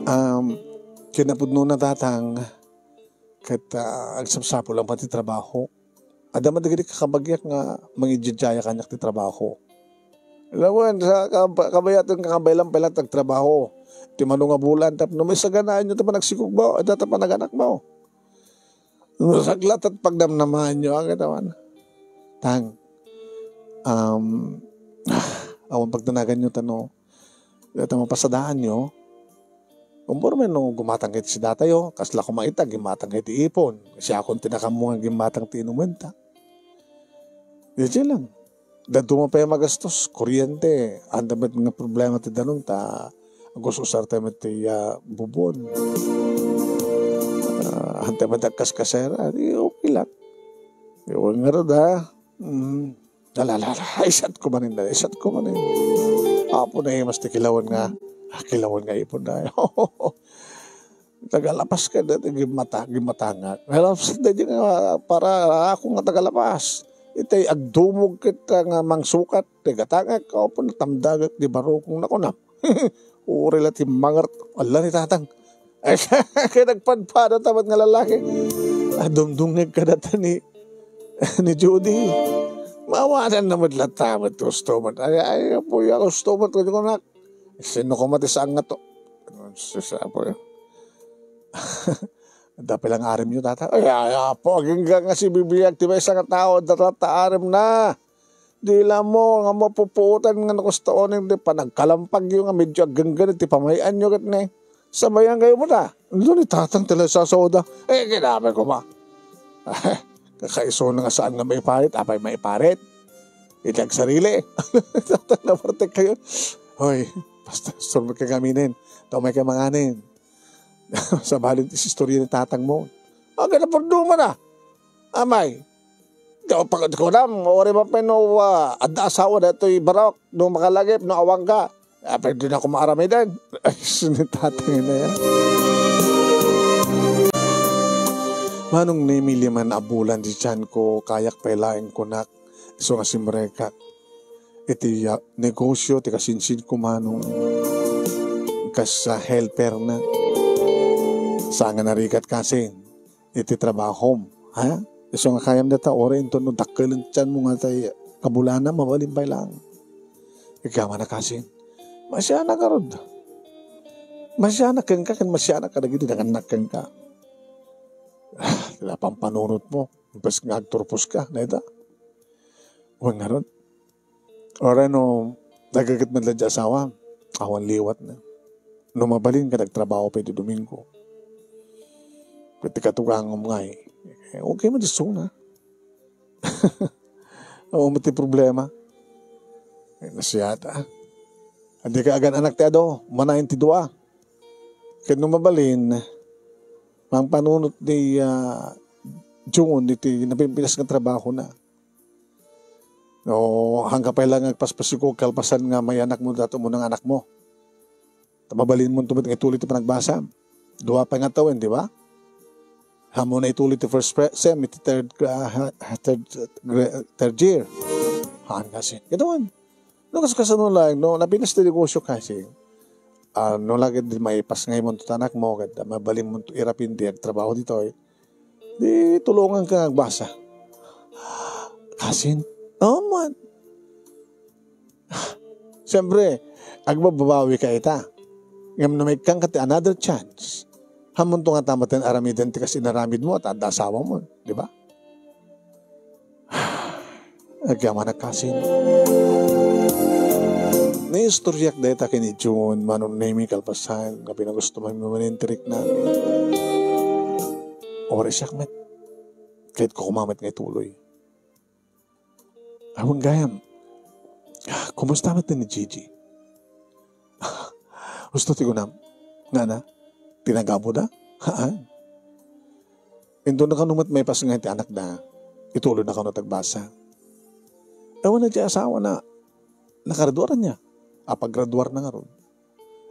Um, kinapudno na tatang, ket, ah, agsapsapul lang pati trabaho. Adda man dagiti kakabagiak nga mangididiaya kaniak ti trabaho. Lawen, sa kab-, kabayatan ka, kabay lang pala tagtrabaho. Ti mano nga bulan, tapno may saganaan nyo, tapno nagsikog mo, adda ta panaganak mo. Saglatat pagdamnamaan nyo, ang katawan. Tang, um, awan pagdanagan nyo, tano, data mapasadaan nyo. Umbor men no gumatang ket si datayo, kasla koma ita, gimatang ket ti ipon. Siakon ti nakammo nga gimatang ti inumenta. Di lang. Dadduma pay magastos, kuryente, anda met nga problema ti danum ta, agus-usar tayo met ti, ah, bubon. Ah, anda met agkaskasera, di okay lang. Di, wen ngarud, ah. Mm. Ala, ala, ala, isat ko manen, isat ko manen. Apo na mas ti kilawan nga, ah, kilawan nga ipon na. Tagalapas ka dati, gimata, gimatangak. Nalapas na di nga para ako nga tagalapas. Itay agdumog kita nga mangsukat, ti gatangak, apo na tamdagak di barukong na kunam. Uri la ti mangarto. Ala ni tatang. Ay, kaya nagpadpada tamat nga lalaki. Ah, dumdungeg ka data ni, ni Judy. Mawanan na met latta met customer. Ay, ay, apo, ya customer ko, di ko na. Sino ko mati saan nga to? Sus, apo, ya. Dapil ang arim nyo, tata. Ay, ay, apo, agingga nga si bibiyag ti maysa nga tao, data arim na. Di la mo nga mapupuotan nga nakustaonen ti panagkalampagyo nga medyo agganggani ti pamay-anyo ket ne. Sabayan kayo mo ta. Ano ni tatang ti la sasawada? Eh, kinapay ko ma. Kakaisuna nga saan nga maiparit, apay maiparit? Iti agsarili. Tatang, napartek kayo. Hoy, basta, istorbo ka ngaminen. Tumay ka manganin. Sabali ti istorya ni tatang mo. Agay na parduma na. Amay. Di ako pag-, di ko alam. Uri man pay no, ah, adda asawa daytoy barok. No makalagip, no awan ka. Ah, pwede na ako maaramiden. Ay, sinitatang na yan. Manong Nemi, lima a bulan ti tiyan ko, kayak pay laeng kunak, isu nga simrekak iti, ah, negosyo ti kasinsin ko, Manong, kas, ah, helper na. Saan nga narigat kasin iti trabahom, ha? Isu nga kayam data, uray inton no dakkel ti tiyan mo nga tay kabulana, mabalin pay lang. Igama na kasin. Masianak ngarud. Masianak kenka, ken masianak kadagiti nangannak kenka. Ah, ti la pampanunot mo. Imbes nga agturpos ka, dayta. Wen ngarud. Uray no, nagaget met la ti asawa, awan liwat na. No mabalin ka, nagtrabaho pay ti Domingo. Ket ti katugangom ngay, eh, okay man ti suna. Awan met ti problema. Eh, nasiata. Adi ka agan-anak ti adu, manayon ti dua. Ket no mabalin, mangpanunot ni, ah, June iti napimpinas nga trabaho na. No, hangka pay lang agpaspasiko kalpasan nga mayanak mo dato mo nga anak mo. Ta mabalin mo met nga ituloy ti panagbasa. Dua pay nga tawen, di ba? Haan mo na ituloy ti first pre-, sem, iti third, ah, ha-, ha-, third, gra-, third year. Haan kasi. Ito man. No, kas-, kasano lang, no, napinas ti negosyo kasi, ah, no, lagi di maipas ngay mo ti anak mo, ket mabalin mo irapin ti agtrabaho ditoy, di tulongan ka agbasa. Kasin, oh, man. Siyempre, agbababawi ka ita. Ngem no maikkan ka ti another chance, haan mo to nga ta maten aramiden ti kas inaramid mo at adda asawa mo, di ba? Agyamanak kasin. Naistoryak dayta ken ni June, Manong Nemi, kalpasan nga pinagusto man manen ti riknami. Oras siak met. Ket kukumamet nga ituloy. Awan gayam. Kumusta met ni Gigi? Husto ti kunam. Ngana, tinagabuda? Haan. Inton na kano met maipas nga ti anakda, ituloy na kano tagbasa. Awan na ti asawa na, nakagraduar niya. Apagraduar na ngarud.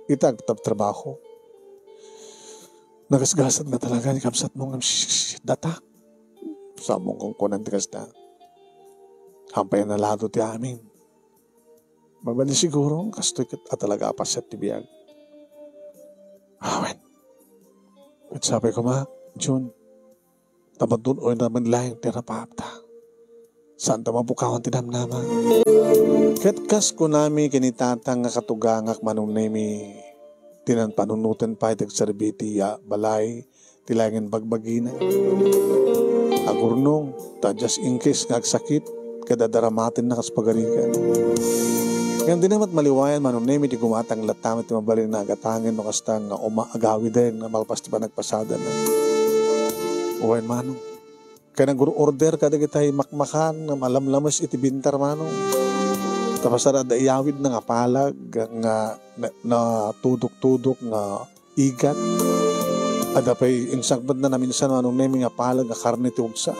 Ita agtabtrabaho. Nagasgasat na talaga ni kabsat mo ngem, shh, shh, shh, data. Samong kong kunan ti kasta. Hampay na lado ti amin. Mabalin siguro, kastoy ket a talaga a pasiat ti biag. Awen. Ket sapay koma, Jun, ta madun-oy na man laeng ti rapaapta. Saan ta mapukawan ti namnama? Ket kas kunami ken ni Tatang nga katugangak, Manong Nemi, ti nanpanunoten pay ti agserbi ti, ah, balay, ti laengen bagbagina. Agurnong, ta dias inkis nga agsakit, ket adaramatenna kas pagarigan. Ngem dina met maliwayan, Manong Nemi, ti gumatang latta met ti mabalin nga agatangen no kasta nga uma-, agawiden nga malpas ti panagpasadana. Wen, Manong. Kaya nag-order kadagiti makmakan nga malamlames iti bintar, Manong. Tapasar adda iyawidna nga palag nga na, natudok-tudok nga igat. Adda pay insakbetna naminsan, Manong Nemi, nga palag nga karne ti ugsa.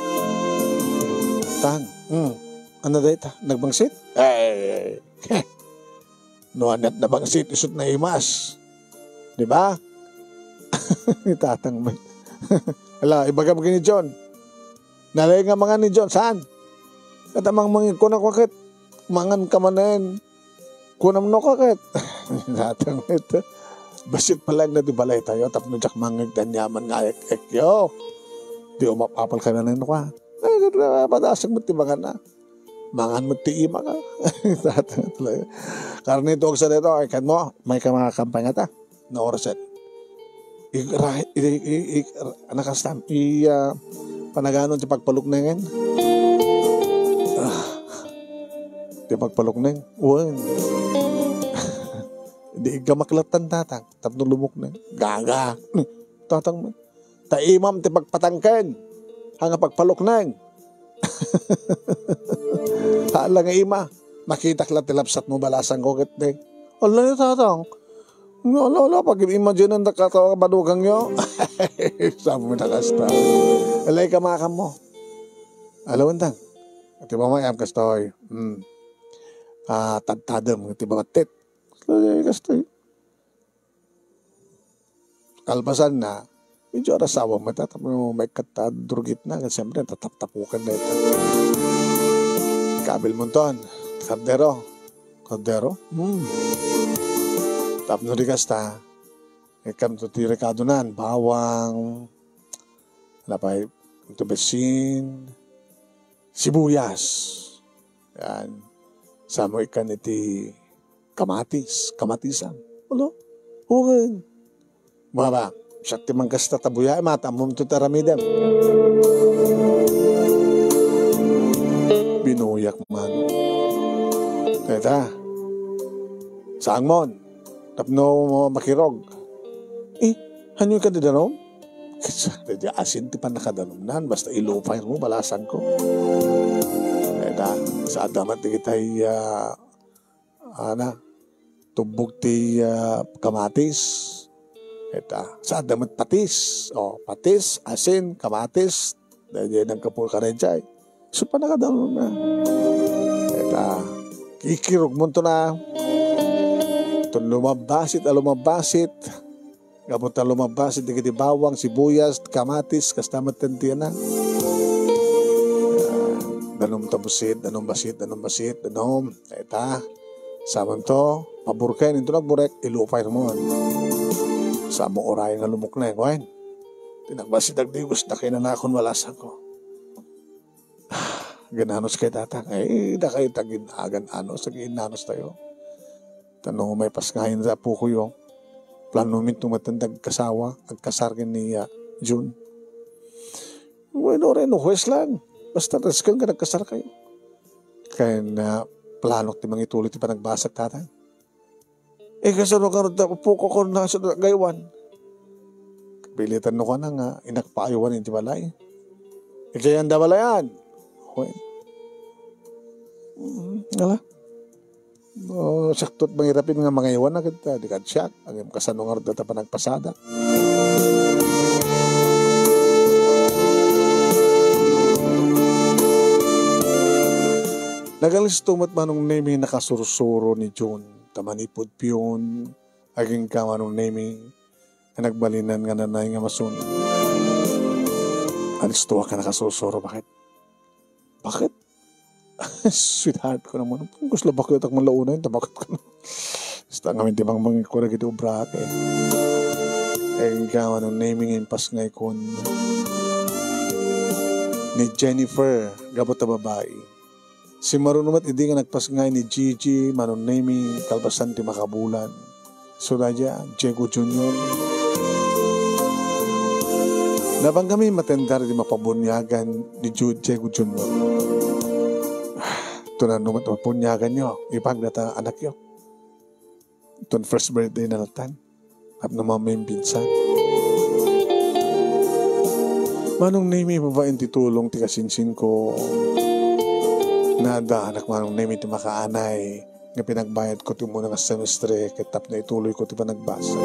Tang, hmm, ania dayta? Nagbangsit? Eh, no aniat nabangsit, isut naimas. Di ba? Ni Tatang met. Hala, ibagam ken ni John. Nalay nga mangan ni John, saan? Ket amang mangikunak ket, mangan ka manen. Kunam no ka ket. Ni Tatang met. Bassit pay laeng na di balay tayo, tapno diak mangngeg ti aniaman nga ayek-ek yo. Di umap-apal ka na no ka. Ay, padasek met ti mangan na. Mangan met ti ima ka. Karne ti ugsa daytoy, ay, ken mo, may ka makakampay nga ta. No orasen. I, ra-, i, i, i, ra-, ano kastam? I, ah, panagano ti pagpaluknengen? Ah, ti pagpalukneng? Wen. Di gamaklat tan tatang. Tapno lumukneng. Gaga. Tatang met. Ta imam ti pagpatangken. Haan nga pagpalukneng. Hala nga ima. Makitak la ti lapsatmo, balasangko ket di. Ala, tatang. Nga, ala, ala, pag-imagine-an da ka, ta, madugangyo. Sabi mo na kasta. Alay ka, makammo. Alawen tang. Ti mamayam kastoy. Hmm. Ah, tadtadem, ti babattit. Alay kastoy. Kalpasan na, medyo arasawa met, tapno maikkat ta durgit na, ket siyempre, tataptapukan na ita. Kabil mo ton, kardero. Kardero? Hmm. Tapno di kasta, ikkan to ti rekado nan, bawang, lapay, ito besin, sibuyas. Yan. Samo ikkan iti kamatis, kamatisan. Ulo? Uwen. Baba, siak ti mangkasta ta buya, matammom to taramidem. Binuyak man. Teta, sangmon, tapno makirog. Eh, hanyo ka di danom? Di asin ti pannakadanumnan, basta ilupay mo, balasangko. Teta, sa adamat di kitay, ah, ana, tubbog ti, ah, kamatis. Ita, sa adda met patis. O, patis, asin, kamatis. Daydiay nagkapu kadaydiay. So, pannakadano na. Ita, kikirog mo to na. Ton lumabbasit, a lumabbasit. Gapu ta lumabbasit dagiti bawang, sibuyas, kamatis, kasta met ti ana. Ah, danum ta busit, danum basit, danum basit, danum. Ita. Samanto, paburken, into nagburek, ilupay mo. Samo uray nga lumukneng, wen. Ti nagbasit dagdigos, dakayo nanakon, balasangko. Gananos kay tatang. Ay, dakayo tagin-agan-anos, tagin-anos tayo. Tano may pasngayan sa puko yo. Plano min tumatanda agkasawa, agkasar ken ni, ah, June. Bueno, reno, huwes lang. Basta, resken ka, nagkasar kayo. Kaya na, planok ti mangituloy ti panagbasag, tatang. Eh, kasano ka ron, ta-, puko ko na sa gaywan. Kapilitan no ka na nga, inakpaywan iti balay. Iti yan da balayan. Wen. Mm, ala. No, sakto ti mangirapin nga mangaywan na kita, di ka siak. Agim kasano nga ron ta panagpasada. Nagalisto met Manong Nemi nakasursuro ni June. Ta manipud piyon, agingga Manong Nemi, nga nagbalinan nga nanay nga masun. Alistoak nga nakasursuro, bakit? Bakit? Sweetheart ko naman. Gusto bakit ak man launay, tabakit ko na. Basta ngamin ti bangbangi ko dagiti obra, eh. Agingga Manong Nemi nga impas nga ikon ni Jennifer, gapu ta babai. Simmaruno met idi nga nagpasngay ni Gigi, Manong Nemi, kalpasan ti makabulan. So, daydiay, Diego Junior. Nabanggami matendar di mapabuniagan ni Ju-, Diego Junior. Tunano met mapabuniagan yo, ipagdata anak yo. Ton first birthday na natan. Tapno mamimbinsan. Manong Nemi, babaen ti tulong ti kasinsinko. Naadda anak Manong Nemi ti makaanay nga pinagbayad ko ti umuna nga semestre ket tapno ituloy ko ti panagbasa.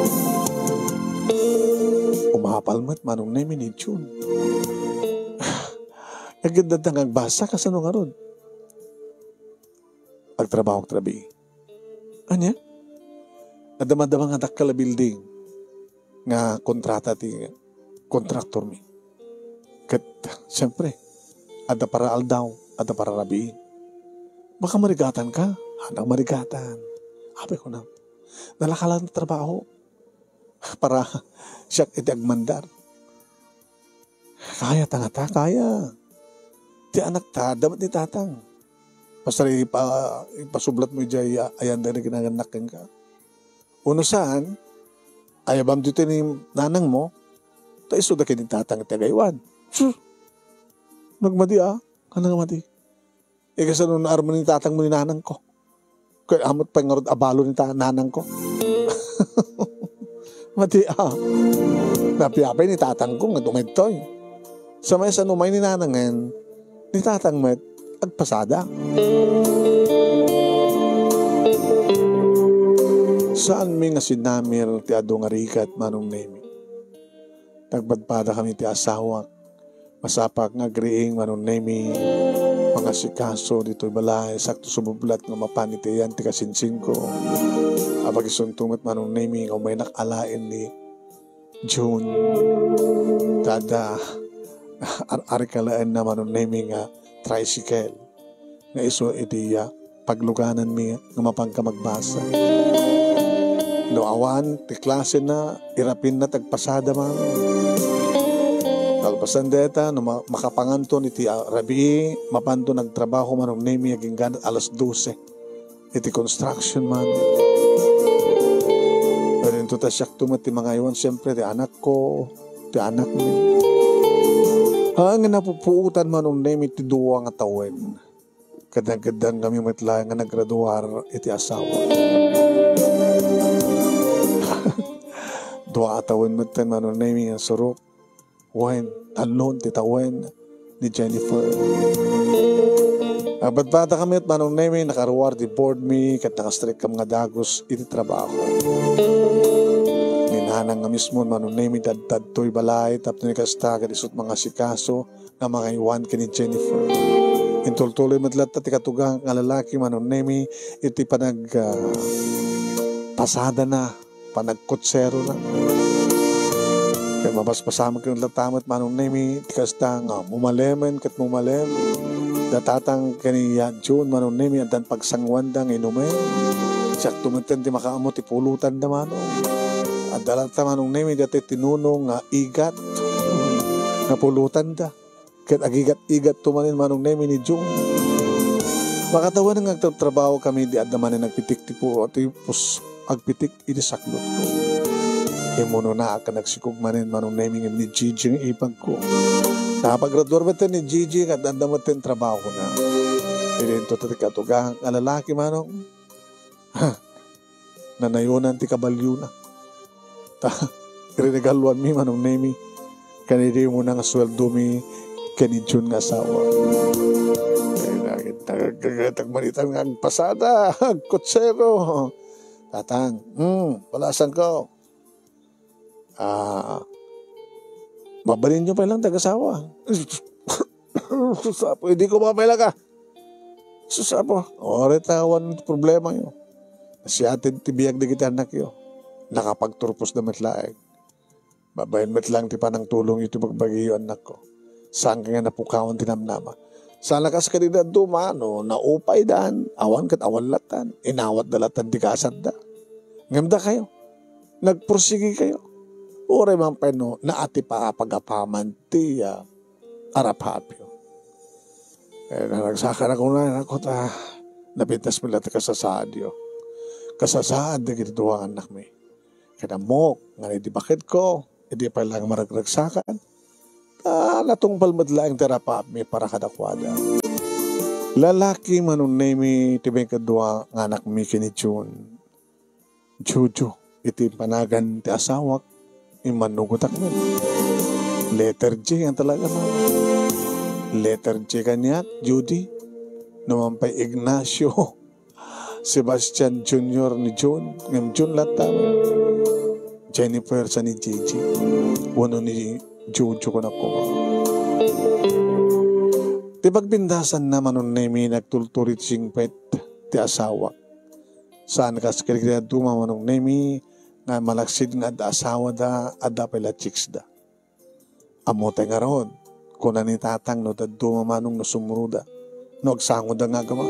Umapal met Manong Nemi ni June. Agdadda nga agbasa, kasano ngarud? Agtrabaho, agtrabi. Ania? Adda madama nga dakkel a building nga kontrata ti kontraktor mi. Ket, siyempre, adda para aldaw, adda para rabii. Baka marigatan ka? Hanang marigatan. Apay ko na, nalakalan trabaho. Para siak iti agmandar. Kaya ta ngata, kaya. Ti anak ta, adda met ni tatang. Basta ipa-, ipasublat mo idiay, ah, ayan dagiti kinangannak kenka. Uno saan, ayabam dito ni nanang mo, ta isu da ken ni tatang ti agaywan. Sus! Nagmadi, ah. Ano nga madi? Ikasano naarmo ni tatang mo ni nanang ko? Kaya amot pay ngarud abalo ni ta-, nanang ko. Mati, ah. Napiapay ni tatangko nga dumedtoy. Sa maysa umay ni nanangen, ni tatang met agpasada. Saanmi nga sinamir ti adu nga rigat, Manong Nemi. Nagpadpadakami ti asawak. Masapak nga agriing, Manong Nemi, mangasikaso ditoy balay, sakto sumublat nga mapan iti ayan ti kasinsinko. Apagisunto met, Manong Nemi, nga umaynak alaen ni June. Tada, ar-, arikalaenna, Manong Nemi, nga tricycle nga isu iti, ah, paglugananmi nga mapanka magbasa. No awan ti klasena, irapinna ti agpasada man. Kalpasan dayta, no ma-, makapanganton iti, ah, rabii, mapanton agtrabaho, Manong Nemi, agingga alas dose. Iti construction man. Pero inton ta siakto met ti mangaywan, siyempre, ti anakko, ti anakmi. Haan nga napupuotan, Manong Nemi, ti dua nga tawen. Kadagdagdang kami met laeng nga nagraduar iti asawa. Dua a tawen metten, Manong Nemi, nga surok. Wen, talon ti tawen ni Jennifer. Agpadpada kami met, Manong Nemi, nakaruar ti board mi ket nakastrek kam nga dagus iti trabaho. Ni nanang nga mismo, Manong Nemi, dadtadtoy balay tapno ni kasta ket isut mangasikaso nga mangaywan ken ni Jennifer. Intultuloy met latta ti katugangak nga lalaki, Manong Nemi, iti panag, ah, pasadana, panagkutserona. Ket mapaspasamak ken latta met, Manong Nemi, ti kasta nga mumalemen ket mumalem. Da tatang ken ni June, Manong Nemi, addan pagsanguanda nga inumen. Siakto metten ti makaammo ti pulotanda, Manong. Adda latta, Manong Nemi, daytoy tinunong nga igat nga pulotanda. Ket agigat-igatto manen, Manong Nemi, ni June. Makatawen nga agtrabaho kami, di adda manen agpitik ti pu-, ti pus-, agpitik iti saklotko. Immunonaak ken agsikog manen, Manong Nemi, ngem ni Gigi nga ipagko. Nakapagraduar metten ni Gigi, ket adda metten trabahona. Idinto ti katugangak nga lalaki, Manong. Ha, nanayonan ti kabalyona. Ta, rinegaluanmi, Manong Nemi, ken idi umuna nga sueldomi ken ni June nga asawa. Ay, nagit-, nagagatak manitan nga agpasada, agkutsero. Tatang, hmm, palasanko. Ah, mabalinyo pay lang ti agasawa. Sus, Apo, idi ko mapailaka. Sus, Apo, oray ta awan problemayo. Nasiatid ti biag dagiti annakyo. Nakapagturposda met laeng. Babaen met lang ti panangtulongyo ti bagbagiyo, annakko. Saan nga napukawan ti namnama. Sana kas kadi dadduma, no, naupaydan, awan ket awan latan. Inawatda latan ti gasatda. Ngem dakayo, nagpursigi kayo. Uray man pay no, naatipa a pagapaman ti, ah, arap-apyo. Eh, naragsakanak unay, nako ta, napintas met latta kasasaadyo. Kasasaad dagiti dua nga annakmi. Ket ammok nga idi baketko, idi pay lang maragragsakan, ta natungpal met laeng ti arap-apmi para kadakuada. Lalaki, Manong Nemi, ti maikadua nga anakmi ken ni June. Jojo iti panagan ti asawak, immannugotak met. Letter J ang talaga, mama. Letter J kaniak, Judy. No man pay Ignacio, Sebastian Junior ni June, ngem June latta. Jennifer sa ni Gigi. Wano ni Jojo ko na kuma. Ti pagpindasan na, Manong Nemi, nagtultuli ti singpet ti asawak. Saan kas kadagiti dadduma, Manong Nemi, nga malaksid nga adda asawada, adda pay la chicksda. Ammotay ngarud, kuna ni tatang no dadduma, Manong, no sumuroda, no agsangoda nga agama.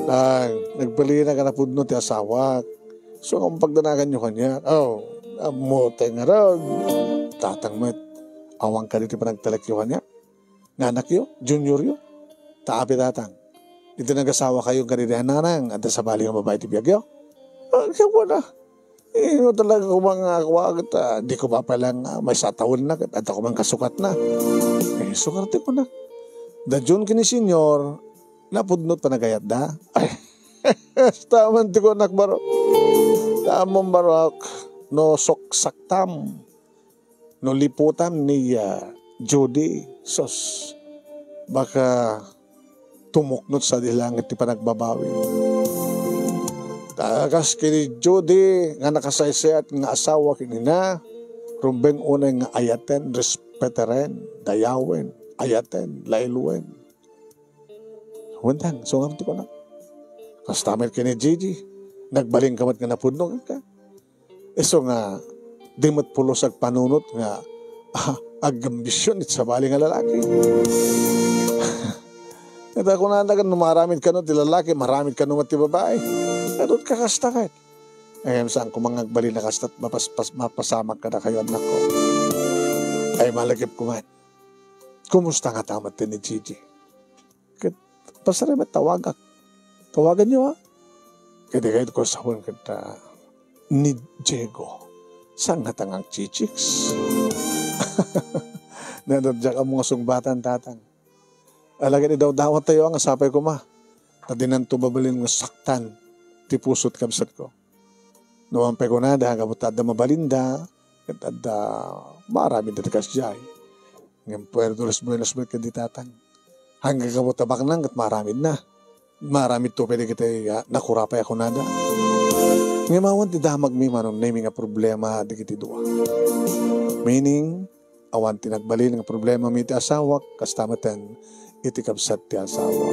Ay, nagbalina nga napudno ti asawak. So, nga pagdanaganyo kaniak. Oh, ammotay ngarud. Tatang met, awan kadi ti panagtalekyo kaniak? Nga anakyo, junioryo. Ta apay, tatang, iti nagasawa kayo kadagiti nanang, adda sabali nga babai ti biagyo? Ah, kaya wala. Eh, no talaga koma nga ako, ah, ket, ah, di ko mapalang, ah, maysa a tawenna, ket adda koma kasukatna. Eh, sukar ti kunak. Da June ken ni Senior, napudno ti panagayatda. Ay, Taman ti kunak, barok. Tamon, barok. no suksaktam, no liputam ni, ah, Judy, sus, baka tumuknot sadi langit ti panagbabawi. Ta kas ken ni Judy nga nakasaysayat nga asawa ken ina, rumbeng unay nga ayaten, respeteren, dayawen, ayaten, layluen. Wen, tang, isu nga ti kunak. Kasta met ken ni Gigi, nagbalinka met nga napudno kenka. Isu nga, di met pulos agpanunot nga, ah, agambisyon iti sabali nga lalaki. Ita kunada ket no maaramid kano ti lalaki, maaramid kano met ti babai. Ket kakasta ket. Ngem saan koma nga agbalin a kasta, mapas-, pas-, mapasamak kadakayo, annakko. Ay, malagipko man. Kumusta ngata met ni Gigi? Ket pasarem met tawagak. Tawaganyo, ha? Ket di kayat ko sawen ket, ah, ni Diego. Saan ngata nga agchichicks? Nadadjak ammo nga sungbatan, tatang. Alagad idawdawat tayo nga sapay koma. Ta dinanto mabalin nga saktan ti puso ti kabsatko. No man pay kunada, gapu ta adda mabalinda, ket adda maaramidda ti kasdiay. Ngem puerto los buenos met ken di tatang. Hanggang gapu ta baknang ket maaramidna. Maaramidto pay dagiti, ah, nakurapay a kunada. Ngem awan ti damagmi, Manong Nemi, nga problema dagiti dua. Meaning, awan ti nagbalin nga problemami iti asawak, kasta meten iti kabsat ti asawa.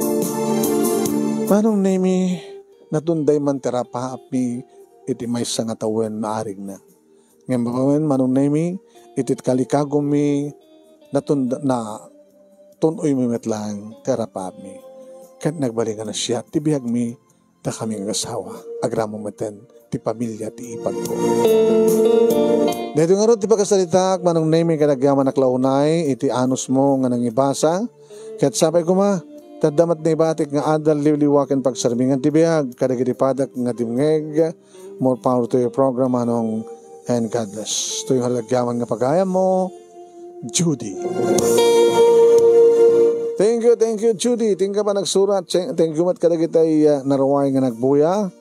Manong Nemi, natunday man ti rapaapmi iti maysa nga tawen nga arigna. Ngem babaen, Manong Nemi, iti kalikagummi, natunda-, na tun-oymi met laeng ti rapaapmi. Ket nagbalin nga nasia ti biagmi, dakami nga asawa, agraman meten ti pamilia ti ipagko. Daytoy ngarud ti pakasaritaak, Manong Nemi, ket agyamanak la unay iti anusmo nga nangibasa. Ket sapay koma, ta adda met naibatik nga adal, liwliwa ken pagsarmingan ti biag kadagiti padak nga dimngeg. More power to your program, Manong, and God bless. Toy nga agyaman nga pagayammo, Judy. Thank you, thank you, Judy. Thank you pa nagsurat. Thank you met kadagiti, uh, naruay nga nagbuya.